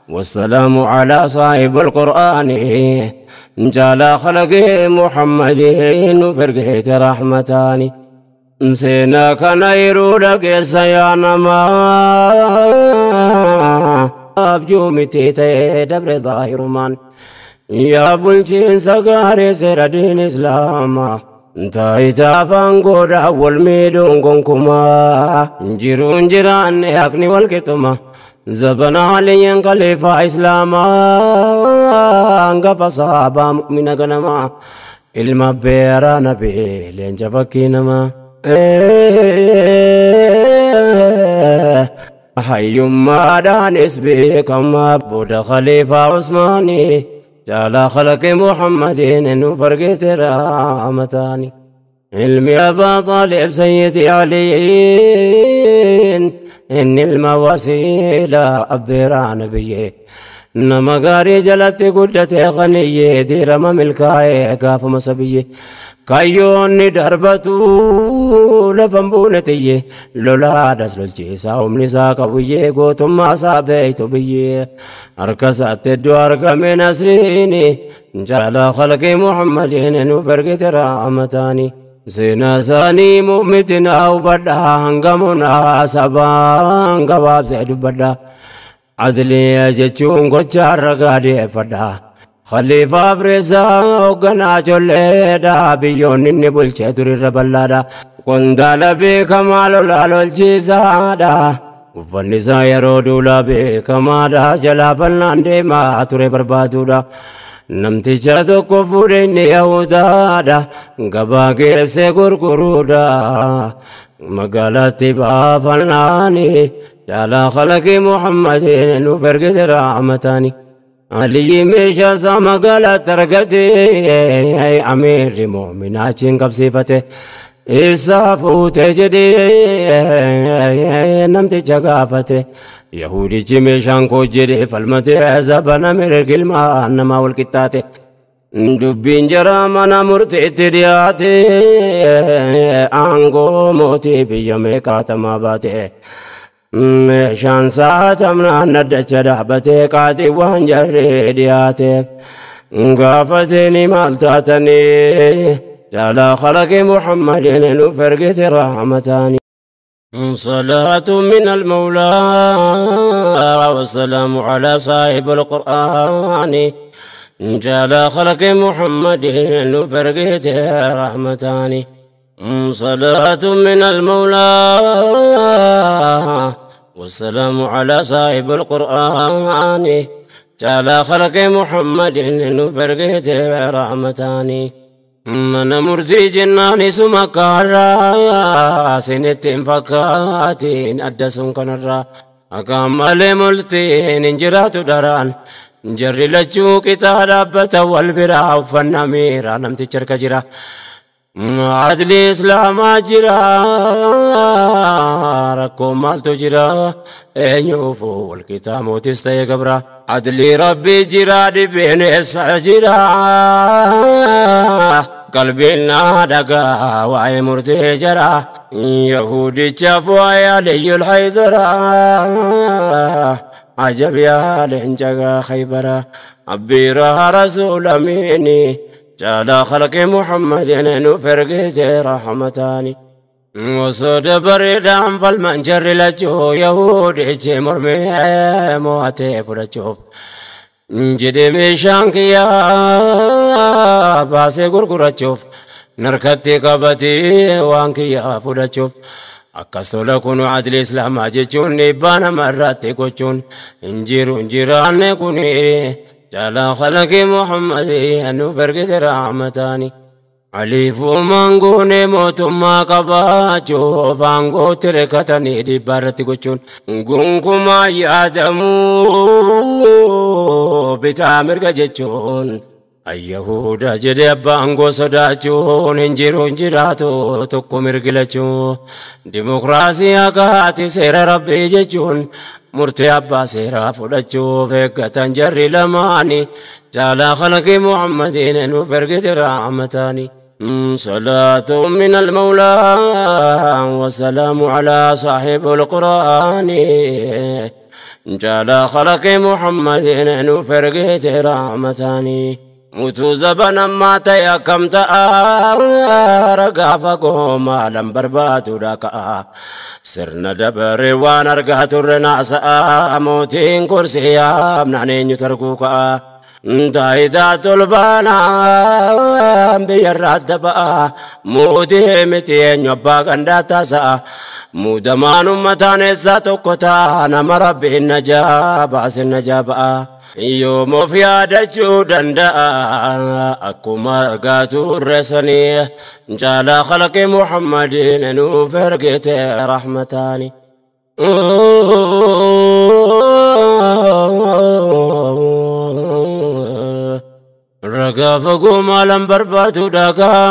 والسلام على صاحب القرآن جال خلق محمد وفرقه رحمتان. Seenaa kana yeroo dhageessa yaa namaa abjuu miti ta'ee dabre zaahirumaan yaa bulchiinsa gaarii seera diin islaamaa taayitaa afaan godhaa wal miidhuun gonkumaa jiruun jiraanne haqni wal qixuma zabana aliyyin khaliifaa islaamaa hangafa sahabaa mu'mina ganamaa ilma beeraa nabii leenca fakkii namaa. Hayyummaadhaanis beekamaa booda khaliifaa Usmaanii jaala khalaqi Muhammadiin nuuf argite rahmataani. Ilmi Abaa Xaalib Sayyidi Aliin inni ilma wasiilaa abbeeraa nabiyyee. Nama gaarii jalatti guddatee qaniyyee diirama milkaa'ee gaafuma sabiyyee. Kayyoonni darbatu lafan buune tiyyee lolaadhas lolchiisaa humni isaa qabuyyee gootummaa isaa beeytu biyyee. Harka isaatti iddoo argame nasriini jaala khalqii Muhammadiin nuuf ergite rahmataani. Seenaa isaanii mu'mitinaa hubadhaa hangamunaa sabaan gabaabsee dubbadhaa. Adliya jechuun gocha ragaa dhiyeeffadha. Khaliifaa Fireesaa hoogganaa ijoolleedha. Biyyoonni inni bulchee turirra bal'aadha. Qondaala beekamaa lolaa lolchiisaadha. Uffanni isaa yeroo duulaa beekamaadha. Jalaa bal'aan deemaa ture barbaaduudha. Namticha tokko fuudhee inni Yahudaadha. Gabaa geessee gurguruudha. Magaalaatti baafannaani. Jaala khalaqii Muhammadin nuuf ergite rahmataani. Aliyyi meeshaa isaa magaalaatti argate amiirri mu'minaa achiin qabsiifate. Isaa fuutee jedhee namticha gaafate. Yahudichi meeshaan koo jedhee falmate zabana mirga ilmaan namaa wal qixxaate. Dubbiin jara mana murtiitti dhiyaate aangoo mootii biyya meeqaatamaa baate. Meeshaan saatamnaan addacha dhaabbatee qaaxii waan jarree dhiyaateef gaafatanii maal taatanii jaala khalaqi Muhammadin nuuf ergite rahmataani. صلاة من المولى والسلام على صاحب القرآن جال خلق محمد nuuf ergite rahmataani. صلاة من المولى والسلام على صاحب القرآن جال خلق محمد nuuf ergite rahmataani. Mana murtii jennaan isuma kaarraa sinitti hin fakkaatiin adda sun kanarraa akka malee murtiin hin jiraatu daraan jarri lachuu qixaa dhaabbata wal biraa uffannaa miiraa namtichi harka jira. Adli islaamaa jira rakkoo maaltu jira eenyuufu wal qixaa mootis ta'e gabra. Adli rabbii jira dhibeen eessa jira qalbiin naa dhagaa waa'ee murtee jara yahudichaaf waa'ee aliyyul haydara ajab yaa leenca khaybara abbiiraa rasuula miini جعل خلق محمد نفرقت رحمتاني وصد بريدان فالمنجر لجو يهود مرمي مواتي فرجوب جدي ميشانك يا باسي غرغرچوف نركتي قبتي وانك يا فرجوب Akkasola kunu adli islaamaa jechuun dhiibbaa namarratti gochuun hin jiru hin jiraanne kuni jala khalaqi Muhammadi nu ergite rahmataani. Aliifuu maangoonee mootummaa qabaachuuf aangootti rekkatanii dhiibbaa irratti gochuun gonkumaa yaadamuu bitaa mirga jechuun Ayyahuda jedhe abbaa aangoo sodaachuun hin jiru hin jiraatu tokko mirgilachuu dimokiraasii haqaati seera rabbii jechuun murtee abbaa seeraa fudhachuuf eeggatan jarri lamaani jaalaa khalaqi Muhammadiin nuuf ergite rahmataani. صلاة من المولى والسلام على صاحب القرآن جعل خلق محمد نفرقت رحمتاني Utuu zabana ammaa ta'e akkam ta'a ragaa fagoo maalan barbaadudha ka'a sirna dabaree waan argaa turre naasa'a mootiin kursii yaamnaan eenyu targuu ka'a taayitaa tolbaanaan biyyarraa adda ba'a mootii miti eenyu abbaa gandaa taasa'a muudamaan ummataan eessaa tokko ta'a nama rabbiin najaa baasin najaa ba'a. Yoom of yaadachuu danda'a akkuma argaa turre sanii jaalaa khalaqi Muhammadiin nuuf ergite rahmataani. Ragaa fagoo maalan barbaadu dhagaa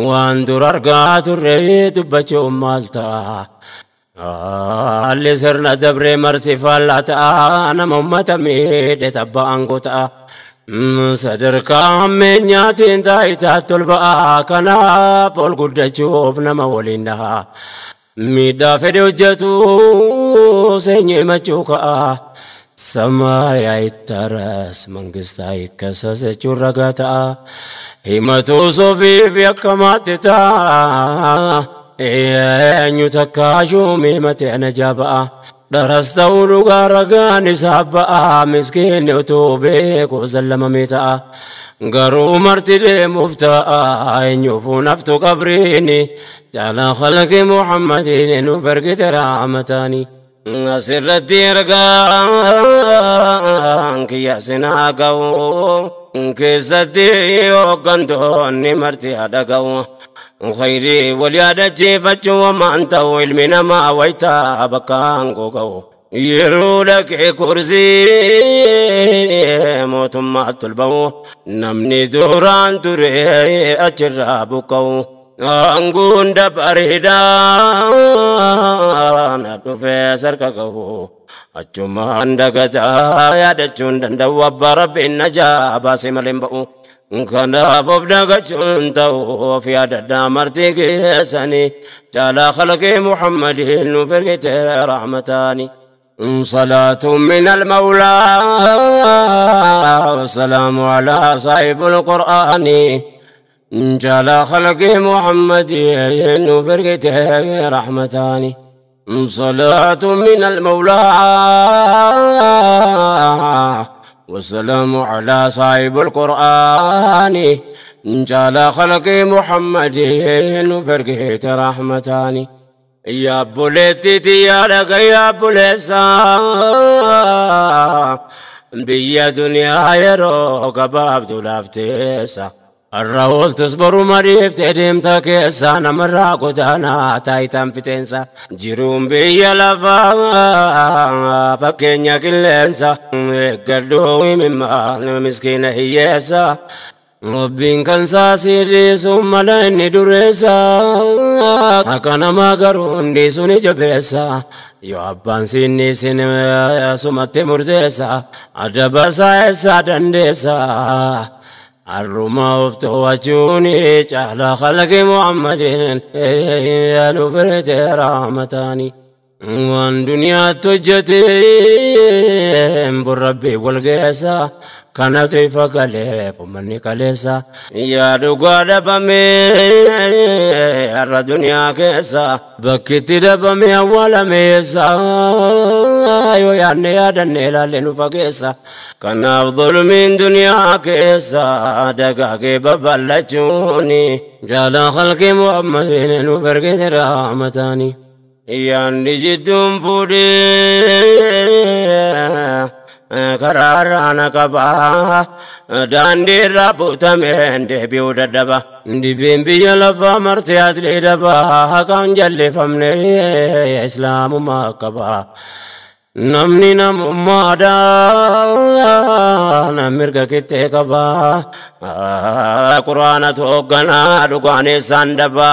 waan dur argaa turre dubbachuun maal ta'a. Haalli sirna dabree marti faallaa ta'a nama uummata miidhe tabba aangoo ta'a. Sadarkaa hammeenyaatiin taayitaa tol ba'a kanaaf ol guddachuuf nama waliin dhaha. Miidhaa fedhe hojjetu seenyee machuu ka'a. ሰማይ አይታረስ መንግስት አይከሰስ jechuun ragaa ta'a. Himatu sofiif yakkamaatti ta'a. Eenyu takka shuumii matee najaa ba'a. Dharas ta'uu dhugaa ragaan isaa ba'a. Miskiinni utuu beeku zallamamee ta'a. Garuu marti deemuuf ta'a. Eenyuufuu naftu qabriini. Jaalaa khalaqi Muhammadiin nuuf ergite rahmataani. Asirratti ergaan kiyya sinaa ga'u keessatti hooggantoonni marti haadha ga'u. Khayrii wal yaadachiifachuu waan ta'u ilmi namaa wayitaa bakka aangoo ga'u. Yeroo dhaqee kursii mootummaatti ol ba'u namni duraan ture achirraa buqqa'u. Aangoon dabareedhaan dhufee sarka gahu achumaan dagataa yaadachuun danda'u abbaa rabbiin najaa baasee malee hin ba'u. Kanaaf of dagachuun ta'u of yaadadhaa marti keessanii jaalaa khalaqii Muhammadiin nuuf ergite rahmataani. صلاة من المولى والسلام على صاحب القرآن جعل خلق محمد فرقته رحمتان. صلاة من المولى والسلام على صاحب القرآن جعل خلق محمد فرقته رحمتان. يا بوليتي يا لك يا بوليسا Biyya duniyaa yeroo gabaabdu laafteessa. Arra ooltus boru mariiftee deemta keessa namarraa godaanaa taayitaan fixeensa. Jiruun biyya lafaa fakkeenya qilleensa. Eeggadhuu himimmaa miskiina hiyyeessa. Rabbiin kan saasii dhiisuun mala inni dureessa. Akka namaa garuu hundi suni jabeessa. Yoo abbaan siinni isin sumatti murteessa. Adaba isaa eessaa dandeessa. Arruma of to'achuun caalaa khalaqi Muhammadin nu firte rahmataani. Waan duniyaatti hojjeteen burrabbii wal geessa. Kanatu ifa galeef uummanni kaleessa. Yaa dhugaa dhabamee har'a duniyaa keessa. Bakkitti dhabamee awwaalameessa. Yoo yaadne yaadanne ilaalle nu fageessa. Kanaaf dhulumiin duniyaa keessa dagaagee babal'achuuni. Jaalaa khalqi Muhammadin nu ergite rahmataani. Yaanni jidduun fuudhee karaarraa na qaba. Daandii irraa buutameen deebi'uu dadhaba. Dibeen biyya lafaa martee asli daba. Haqaan jallifamne islaamummaa qaba. Namni namummaadhaan mirga qixxee qaba. Quraanatu hoogganaa dhugaan isaan daba.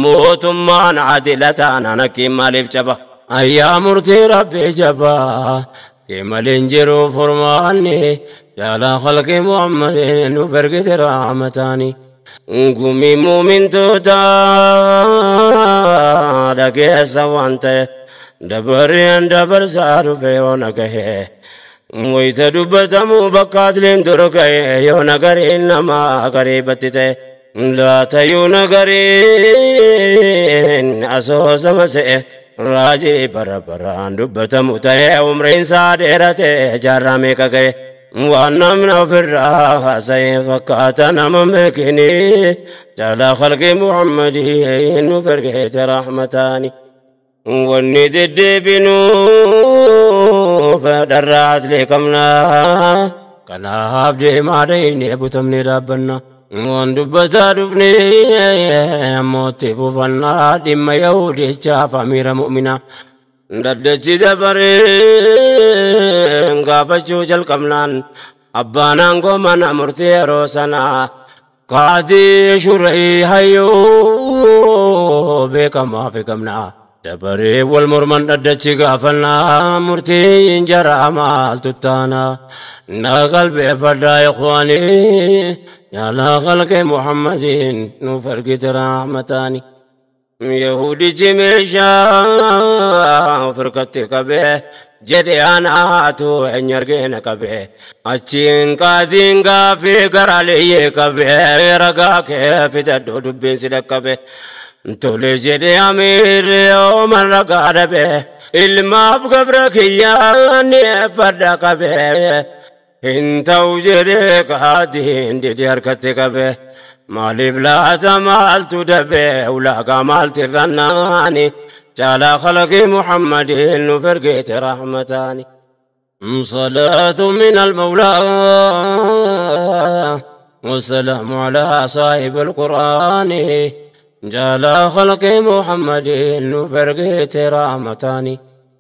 Mootummaan adila taanaan akkiin maaliif caba? Ayyaa murtii rabbii jabaa. Keemaleen jiru furmaanni jaalaa khalqi Muhammadin nu ergite rahmataani. Gumii muumintoota dhageessa waan ta'e dabareen dabarsaa dhufe yoo na gahe. Wayita dubbatamu bakka atliin dura gahe yoo nagariin namaa gariibatti ta'e. Laatayyuu nagariin asoosama se'e. Raajii bara baraan dubbatamu ta'e umriin isaa dheerate jaarraa meeqa gahe. Waan namni ofirraa haasa'e fakkaata nama beekini. Jaalaa khalqi Muhammadii nu ergite rahmataani. Wanni deddeebinuuf dharraa aslee qabna. Kanaaf deemaa dhayinee butamnee dhaabbanna. Waan dubbataa dhufnee ammootti fufannaa dhimma Yahudichaaf amiira mu'minaa. Daddachi dabareen gaafachuu jalqabnaan abbaan aangoo mana murtii yeroo sanaa qaadii shurrii hayyuu beekamaa fi qabnaa. Dabaree wal morman dhaddachi gaafannaa murtiin jaraa maaltu taana. Na qalbeeffadhaa ikhwaanii jaalaa khalqi Muhammadin nuuf ergite rahmataani. Yahudichi meeshaa firkatti qabee jedhe anaatu eenyu argeena qabee. Achiin qaatiin gaaffii gara liyyee qabee ragaa kee fidadhu dubbiin si dhaqqabe. Tole jedhe amiirri yooman ragaa dhabe ilmaaf gabra kiyyaan fadha qabee. Hin ta'u jedhe qaatiin didi harkatti qabe. Maaliif laata maaltu dabe ulaagaa maalti irrannaani jaalaa khalaqi Muhammadin nuuf ergite rahmataani. صلاة من المولى والسلام على صاحب القرآن جعل خلق محمد نفرقت رحمتان.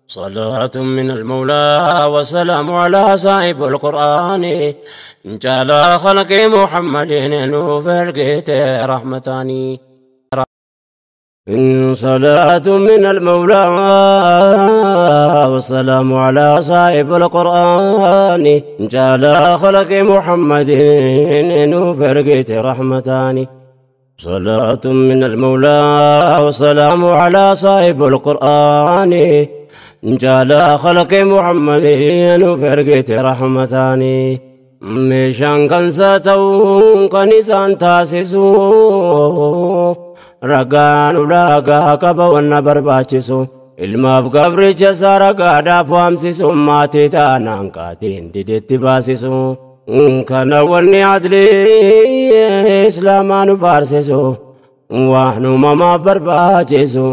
صلاة من المولى والسلام على صاحب القرآن جعل خلق محمد نفرقت رحمتان. صلاة من المولى والسلام على صاحب القرآن جعل خلق محمد نفرقت رحمتان. صلاة من المولى والسلام على صاحب القرآن جعل خلق محمد نفرقت رحمتان. Meeshaan kan isaa ta'uun kan isaan taasisu ragaan ulaagaa qaba wanna barbaachisu. Ilmaaf gabricha isaa ragaadhaaf waamsisu maatii taanaan qaatiin didetti baasisu. Kana wanni adlii islaamaa nu faarsisu waan uumamaaf barbaachisu.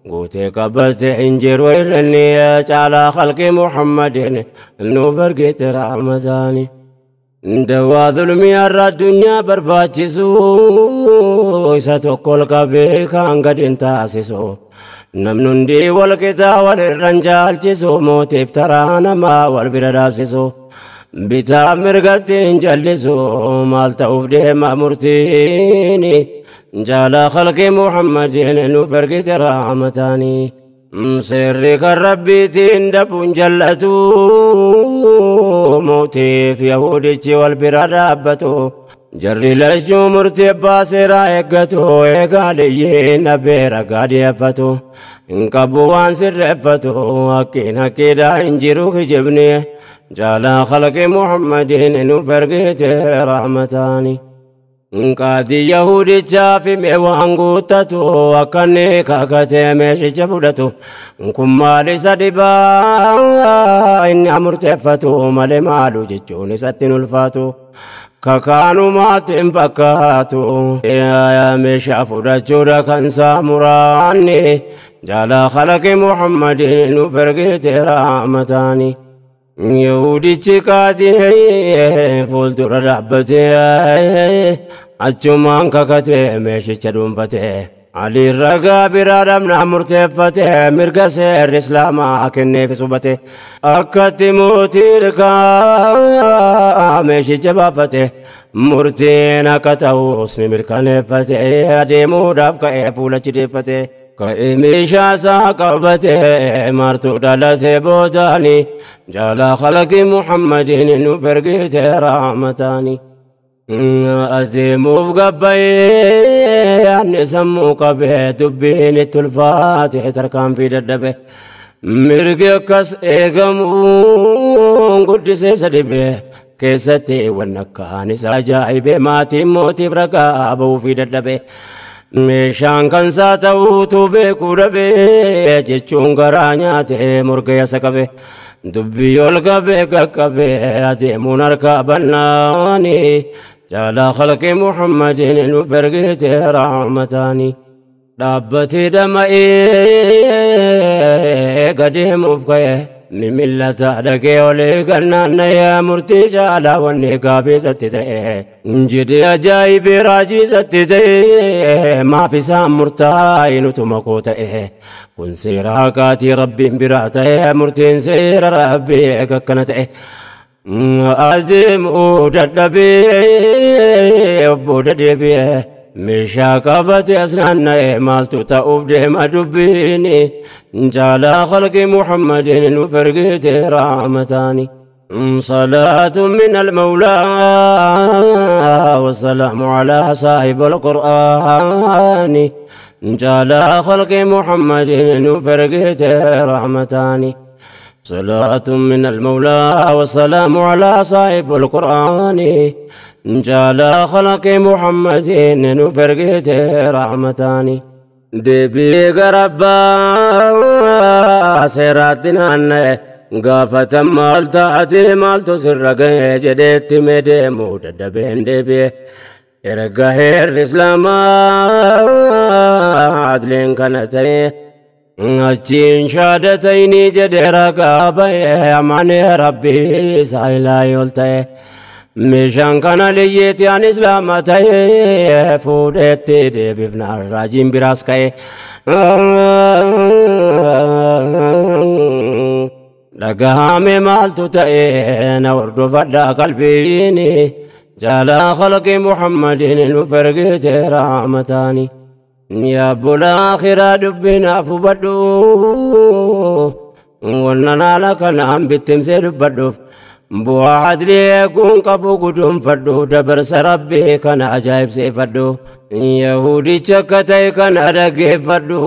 Guutee qabate hin jiru irranni caalaa khalqii Muhammadin nuuf ergite rahmataani. Dawaa zulmii har'a addunyaa barbaachisu isa tokko ol qabee kaan gad hin taasisu. Namni hundi wal qixaa wal irra hin caalchisu, mootiif taraa namaa wal bira dhaabsisu. Bitaa mirgatti hin jallisu, maal ta'uuf deema murtiin? Jaalaa khalqii Muhammadin nuuf ergite rahmataani. Seerri kan Rabbiitiin dabuun jallatu, mootiif Yahudichi wal bira dhaabbatu. Jarri lachuu murtii abbaa seeraa eeggatu, eegaa liyyiin dhabee ragaa dhiyeeffatu. Hin qabu waan sirreeffatu, hakkiin hakkiidhaa hin jiru kijibni. Jaalaa khalqii Muhammadin nuuf ergite rahmataani. Qaadii Yahudichaa fi mee waan guuttatu, akka inni kakatee meeshicha fudhatu. Kun maal isa dhibaa? Inni murteeffatu malee maalu jechuun isatti hin ulfaatu. Kakaanumaatti hin fakkaatu. Meeshaa fudhachuudha kan saamuraanni. Jaalaa khalaqi Muhammadin nuuf ergite rahmataani. Yahudichi qaadii fuuldura dhaabbatee achumaan kakatee meeshicha dhuunfatee. Ali ragaa biraa dhabnaa murteeffate, mirga seerri Islaamaa kenneef hubate. Akkatti mootii hirkaa meeshicha baafate, murtiin akka ta'us ni mirkaneeffate, adeemuudhaaf ka'ee fuulachi deeffate. Ka'ee meeshaa isaa qabate, martuu dhalate boodaani, jaalaa khalaqii Muhammadin nuuf ergite rahmataani. Adeemuuf gabbayee anni sammuu qabee, dubbiin itti ulfaate, tarkaanfii dadhabe. Mirgi akkas eegamuun guddisee isa dhibee, keessatti wanna akkaan isa ajaa'ibee, maatiin mootiif ragaa ba'uufii dadhabe. Meeshaan kan isaa ta'uutu beekuu dhabee jechuun garaa nyaate, morga yasa qabe. Dubbii ol qabee qaqqabee adeemuun harkaa bannaani. Jaalaa khalqii Muhammadin nuuf ergite rahmataani. Dhaabbatee dhama'ee gadeemuuf ka'e. Mimillata dhaqee olee gannaanna'ee, murtii caalaa wanni gaafii isatti ta'e. Jedhee ajaa'ibee raajii isatti ta'e, maaf isaan murtaa'e nutuma koo ta'e. Kun seera haqaatii Rabbiin biraa ta'e, murtiin seera Rabbii akkana ta'e. Adeemuu dadhabee of booda deebi'ee. Meeshaa qabate as naanna'e, maaltu ta'uuf deema dubbiin? Jaalaa khalqii Muhammadin nuuf ergite rahmataani. صلاة من المولى والسلام على صاحب القرآن، جعل خلق محمد نفرقت رحمتان. صلاة من المولى والسلام على صاحب القرآن، جعل خلق محمد نفرقت رحمتان. Deebii garabbaa seeraatti naanna'e, gaafatan maal taate, maaltu sirra ga'e jedheetti mee deemuu dadhabeen deebi'e. Erga heerri Islaamaa adliin kana ta'e, achiin shaadatayni jedhee ragaa ba'e, amanee Rabbii isaa ilaahi ol ta'e. Meeshaan kana liyyeetti an Islaama ta'e, fuudheetti deebifnaan raajiin biraas ka'e. Dhagahame maaltu ta'e? Na hordofadhaa qalbiin, jaalaa khalqi Muhammadin nuuf ergite rahmataani. Yaa bulaa akhiraa dubbinaaf hubadhu, wanna naala kanaan bittimsee dubbadhuuf. Bu'aa adlii eeguun qabu guduunfadhu, dabarsa Rabbii kana ajaa'ibsiifadhu. Yahudicha akka ta'e kana dhaggeeffadhu.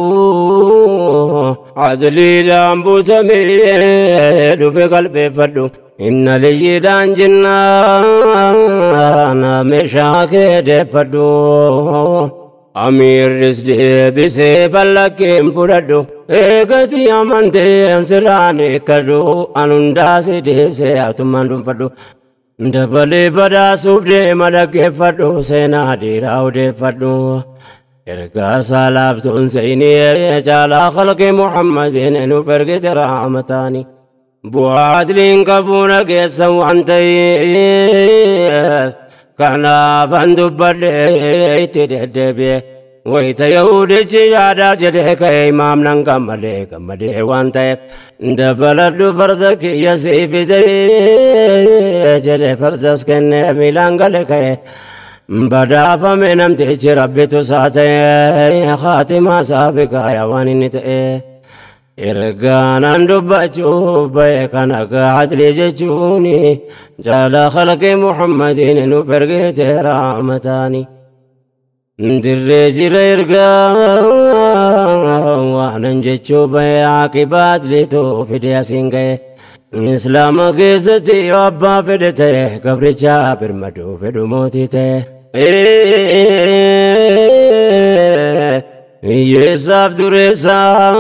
Adliidhaan buutamee dhufe qalbeeffadhu. Inna liyyiidhaan jinnaan meeshaa kee deeffadhu. Amiirris deebisee fallakkeen fudhadhu. Eegati amanteen sirraan eeggadhu. An hundaa si deessee atummaan dhuunfadhu. Dabalee badhaasuuf deema, dhaggeeffadhu, seenaa dhiiraa odeeffadhu. Ergaa salaaftuun seenii caalaa khalqi Muhammadin nu ergite rahmataani. Bu'aa adliin qabuuna keessa waan ta'eef kanaafan dubbadhee itti deddeebi'e. Wayita Yahudichi yaadaa jedhee ka'e imaamnan gammadee gammadee waan ta'eef dabaladhu farda kiyya sii fidee jedhee fardas kennee miilaan gale ka'e. Badhaafame namtichi rabbitu isaa ta'e khaatimaa isaa biqaaya waan inni ta'e. Ergaanaan dubbachuu ba'e kan akka adlii jechuuni jaalaa khalqi Muhammadiin nu ergite rahmataani. Dirree jira ergaa waanan jechuu ba'e aqibaa adliitu fide asiin ga'e. Islaama keessatti yoo abbaa fedhe ta'e gabricha birmaduu fedhu mootii ta'e. Hiyyeessaaf dureessaaf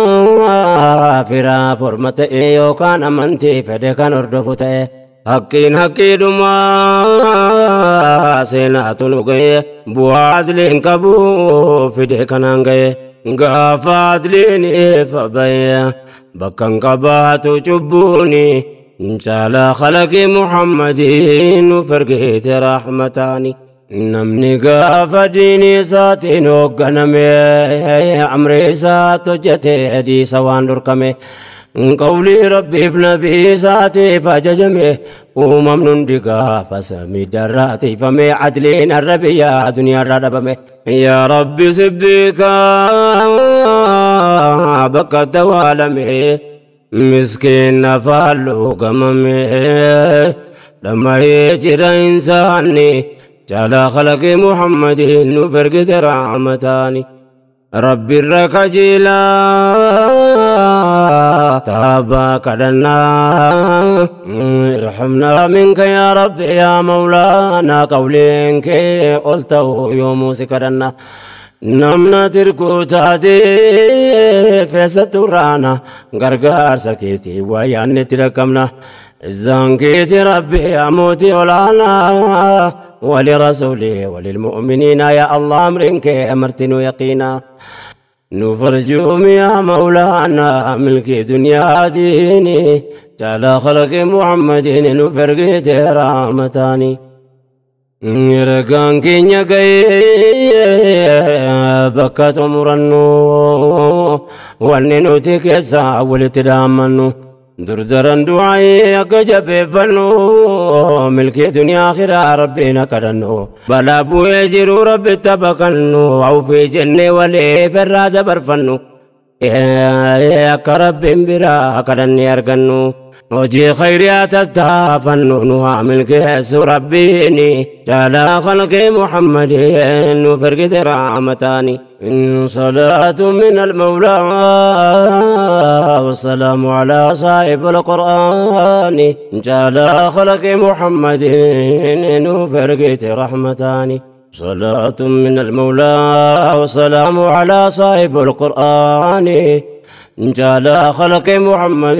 firaa forma ta'e yookaan amantii fedhe kan hordofu ta'e. Haqqiin haqqiidhumaa seenaatu nu ga'e bu'aa adliin qabu fide kanaan ga'e. Gaafa adliin ifa ba'e bakka hin qabaatu cubbuuni caalaa khalaqi Muhammadiin nu ergite rahmataani. Namni gaafa diinii isaatiin hoogganame amri isaatti hojjete dhiisa waan dhorkame. Qawlii rabbiif nabii isaatiif ajajame uumamni hundi gaafa samii darraa tiifame adliin har'a biyya duniyaarraa dhabame. Yaa Rabbi sibbiikaa bakka tawaalame miskiin afaan luugamame dhama'ee jira insaanni caalaa khalaqi Muhammadiin nu ergite rahmataani. Rabbi irra kajeelaa taabaa kadhannaa irhamnaa minka yaa Rabbi yaa Mawlaanaa qawliin kee ol ta'u yoomuu si kadhanna. Namna tirkuu taatee feessattu raana gargaarsa keetii waa yaadne itti dhaqqabna. Izzaan keeti Rabbi yaa mootii olaanaa ولرسوله وللمؤمنين يا الله أمرك أمرتني يقينا. نفرجهم يا مولانا ملك دنيا ديني تعالى خلق محمد نفرقت رحمتاني. Ergaan keenya ga'ee bakka xumurannu wanni nuti keessaa walitti dhaammannu durdaran du'aayee akka jabeeffannu milkii duniyaa akhiraa rabbiin akka kadhannu balaa bu'ee jiru rabbitti baqannu awfii jennee waliif irraa dabarfannu akka rabbiin biraa kadhannee argannu. Hojii khayriyaa tattaafannu nu haa milkeessu rabbiini caalaa khalqi Muhammadiin nu ergite rahmataani. صلاة من المولى والسلام على صاحب القرآن جعل خلق محمد نفرقت رحمتان. صلاة من المولى والسلام على صاحب القرآن جعل خلق محمد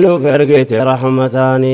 نفرقت رحمتان.